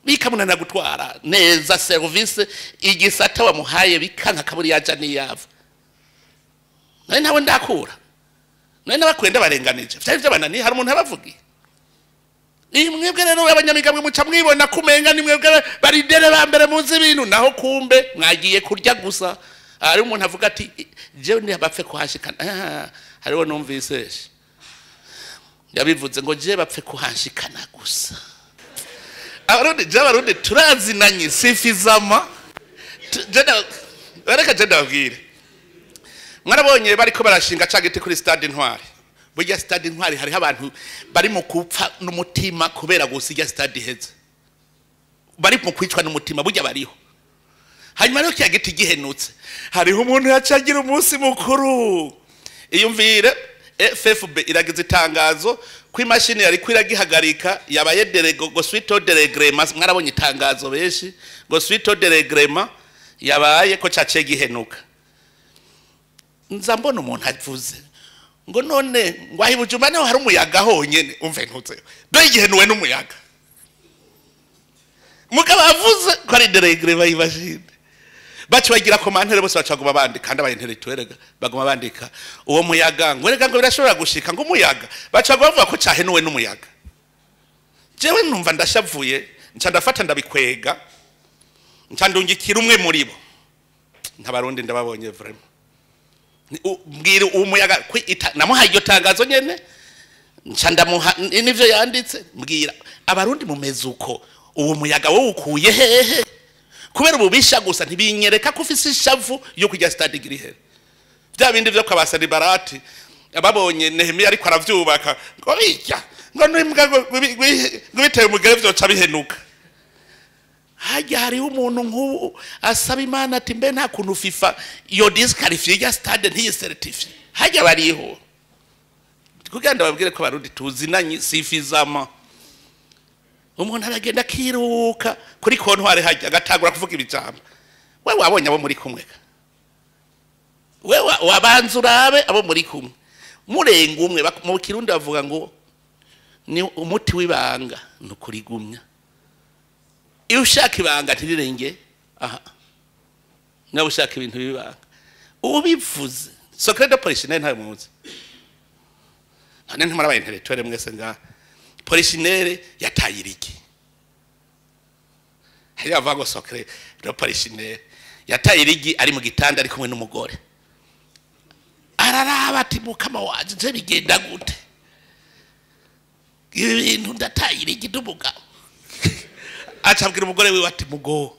bikamunanira gutwara neza service igisata wamuhaye, bikanka kaburi yaja niyava. None ntawe ndakura, none nabakwenda barenganije vyari vyabananiye, hari umuntu abavugiye. Mwebwe rero abanyamigambwe muca mwibona kumenga ni mwebwe baridere ba mbere muzi ibintu, naho kumbe mwagiye kurya gusa. Hari umuntu avuga ati jewe ntibapfe kuhashikana, hariho numvise yabivuze ngo je bapfe kuhashikana gusa. Abarundi je abarundi turazinanye sifizama. Reka je ndababwire, mwarabonye bariko barashinga ca giti kuri stade Intwari. Burya stade Intwari hariho abantu bari mu kupfa n'umutima kubera gusa irya stade iheze, bari mu kwicwa n'umutima, burya bariho. Hanyuma rero kiya giti gihenutse, hariho umuntu yacagira umunsi mukuru. Iyumvire FFB iragize itangazo ko imashini yari kwiragihagarika yabaye delego go suite au dérèglement. Mwarabonye itangazo benshi ngo suite au dérèglement yabaye ko caciye gihenuka. Nza mbona umuntu avuze ngo none ngo ahi Bujumbura niho hari umuyaga honyene, umve ntuze do igihenuwe n'umuyaga. Mugabo avuze ko ari dérèglement y'imashini, baci bagira komantere bose bacaguma bandika, kandi abaintellectuel baguma bandika uwo muyaga ngo rega ngo birashobora gushika ngo umuyaga, bacaguma bavuga ko cahenuwe n'umuyaga. Jewe numva ndashavuye, nca ndafata ndabikwega, nca ndungikira umwe muri bo. Ntabarundi ndababonye vraiment. Mbwira umuyaga namuhaye iryo tangazo nyene, nca ndamuha n'ivyo yanditse, mbwira abarundi mumeze uko, uwo muyaga wowe ukuye hehe? Kubera ububisha gusa ntibinyereka ko ufise ishavu yo kujya stade girihere. Bya bindi vyo kwa Sanibarati ababonye Nehemiya ariko aravyubaka ngo bijya ngo n'imbwa ngo biteye umugere vyoca bihenuka. Hajya hariho umuntu nk'ubu asaba Imana ati mbe nta kuntu FIFA yo disqualifier ya stade ntiyicertifie. Hajya bariho kugira ndababwire ko abarundi tuzinanye sifizama. Umuntu aragenda akiruka kuri kontwari hajya agatangura kuvuga ibijambo. Wewe wabonye abo muri kumwe, wewe wabanza urabe abo muri kumwe, murenga umwe. Mu Kirundi bavuga ngo ni umuti w'ibanga nukurigumya. Iyo ushaka ibanga ntirirenge, aha nawe ushaka ibintu bibanga ubivuze. Secret de polichinelle ntayo muzi, none ntimurabaye intellectuel mwese nga polichinelle yataye irigi. Hariya bavuga ngo secret de polichinelle yataye irigi ari mu gitanda ari kumwe n'umugore, araraba ati mukama wanje nje bigenda gute ibi bintu, ndataye irigi n'umugabo. Acabwira umugore wiwe ati mugo,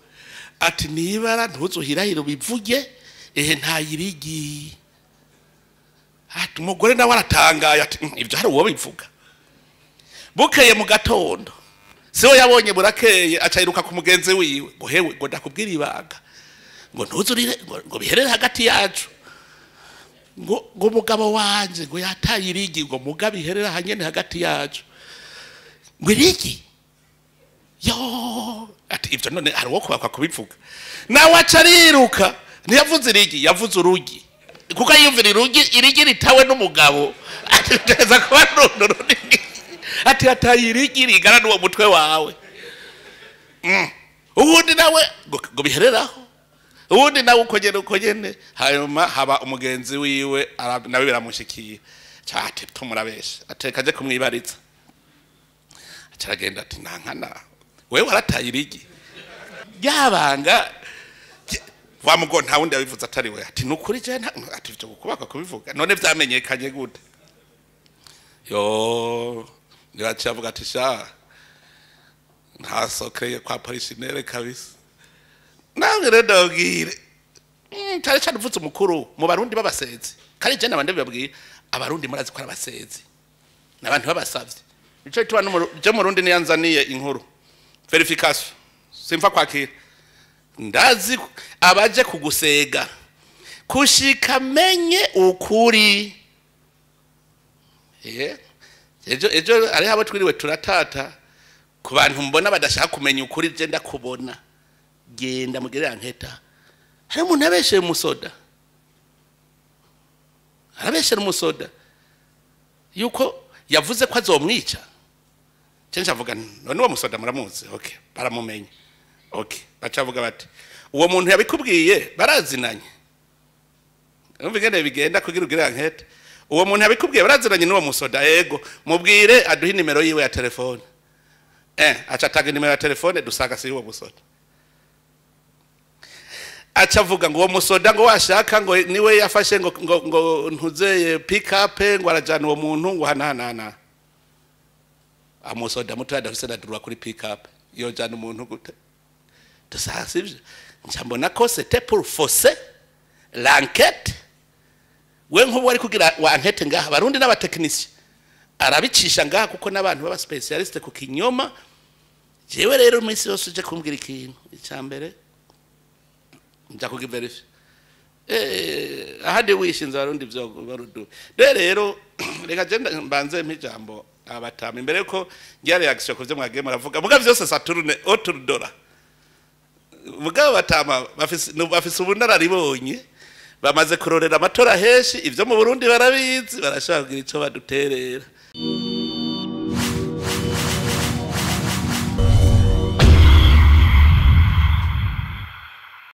ati nibara ntuzuhirahira ubivuge, ehe ntaye irigi. Ati umugore nawe aratangaye ati ibyo hari uwo bivuga. Bukeye mu gatondo siwe yabonye burakeye, acayiruka ku mugenzi wiwe ngo hewe ngo ndakubwira ibanga, ngo ntuzurire ngo biherere hagati yacu, ngo umugabo wanje ngo yataye irigi, ngo mugabe iherere hanyene hagati yacu, ngo irigi yo. Ati ibyo none hari uwo kubakwa kubivuga. Nawe aca ariruka, ntiyavuze irigi, yavuze urugi, kuko yiyumvira irugi irigi ritawe n'umugabo, ati biteza kuba runo runini, ati yataye irigi rigana n'uwo mutwe wawe. Ubundi nawe ngo bihereraho, ubundi nawe uko nyene uko nyene. Hanyuma haba umugenzi wiwe nawe biramushikiye, ati tumurabesha, ateka aje kumwibariza. Acaragenda ati nankana wewe warataye irigi yabanga wa mugo, nta wundi yabivuze atari we. Ati nukuri je ati ivyo kubaka kubivuga none vyamenyekanye gute? Yo nibaca avuga ati sha nta sokeye kwa polichinelle kabisa. Nawe rero ndabwire cyane cyane uvutse umukuru mu barundi b'abasezi, kandi je nabandi bibabwira abarundi murazi ko ari abasezi n'abantu babasavye. Nico gituma je murundi niyanzaniye inkuru verification simfa kwakira, ndazi abaje kugusega kushika menye ukuri. Ejo ari habo twiriwe turatata ku bantu mbona badashaka kumenya ukuri, je ndakubona genda mugere anketa. Hari umuntu abeshe umusoda, arabeshe umusoda yuko yavuze ko azomwica. Cyenje avuga none uwo musoda muramuzi? Okay, baramumenye. Okay, bacavuga bati uwo muntu yabikubwiye barazinanye. Umva ingene bigenda kugira ugire ankete. Uwo muntu yabikubwiye barazinanye n'uwo musoda, yego mubwire aduhe nimero yiwe ya telefone. Aca atanga nimero ya telefone, dusanga si uwo musoda. Aca avuga ngo uwo musoda ngo washaka ngo niwe yafashe ngo ngo ntuzeye pick up ngo arajana uwo muntu ngo hanana. Amusoda muto adafise nadurwa kuri pick up yojana umuntu gute? Dusanga sivyo. Nca ko c'était pour fausser l'enquête. We nkubu wari kugira wa enquête ngaha barundi n'abatechniciens arabicisha ngaha kuko n'abantu baba specialiste ku kinyoma. Jewe rero iminsi yose uje kumbwira ikintu icambere nja kugiverify. Ahandi wishinze abarundi byo barudu. Rero reka je mbanze mpijambo abatama imbere ko ngira reaction kuvyo mwagiye muravuga muga vyose Saturne autour dola. Muga batama bafise ubunararibonye, bamaze kurorera amatora henshi, ivyo mu Burundi barabizi, barashaka kugira ico baduterera.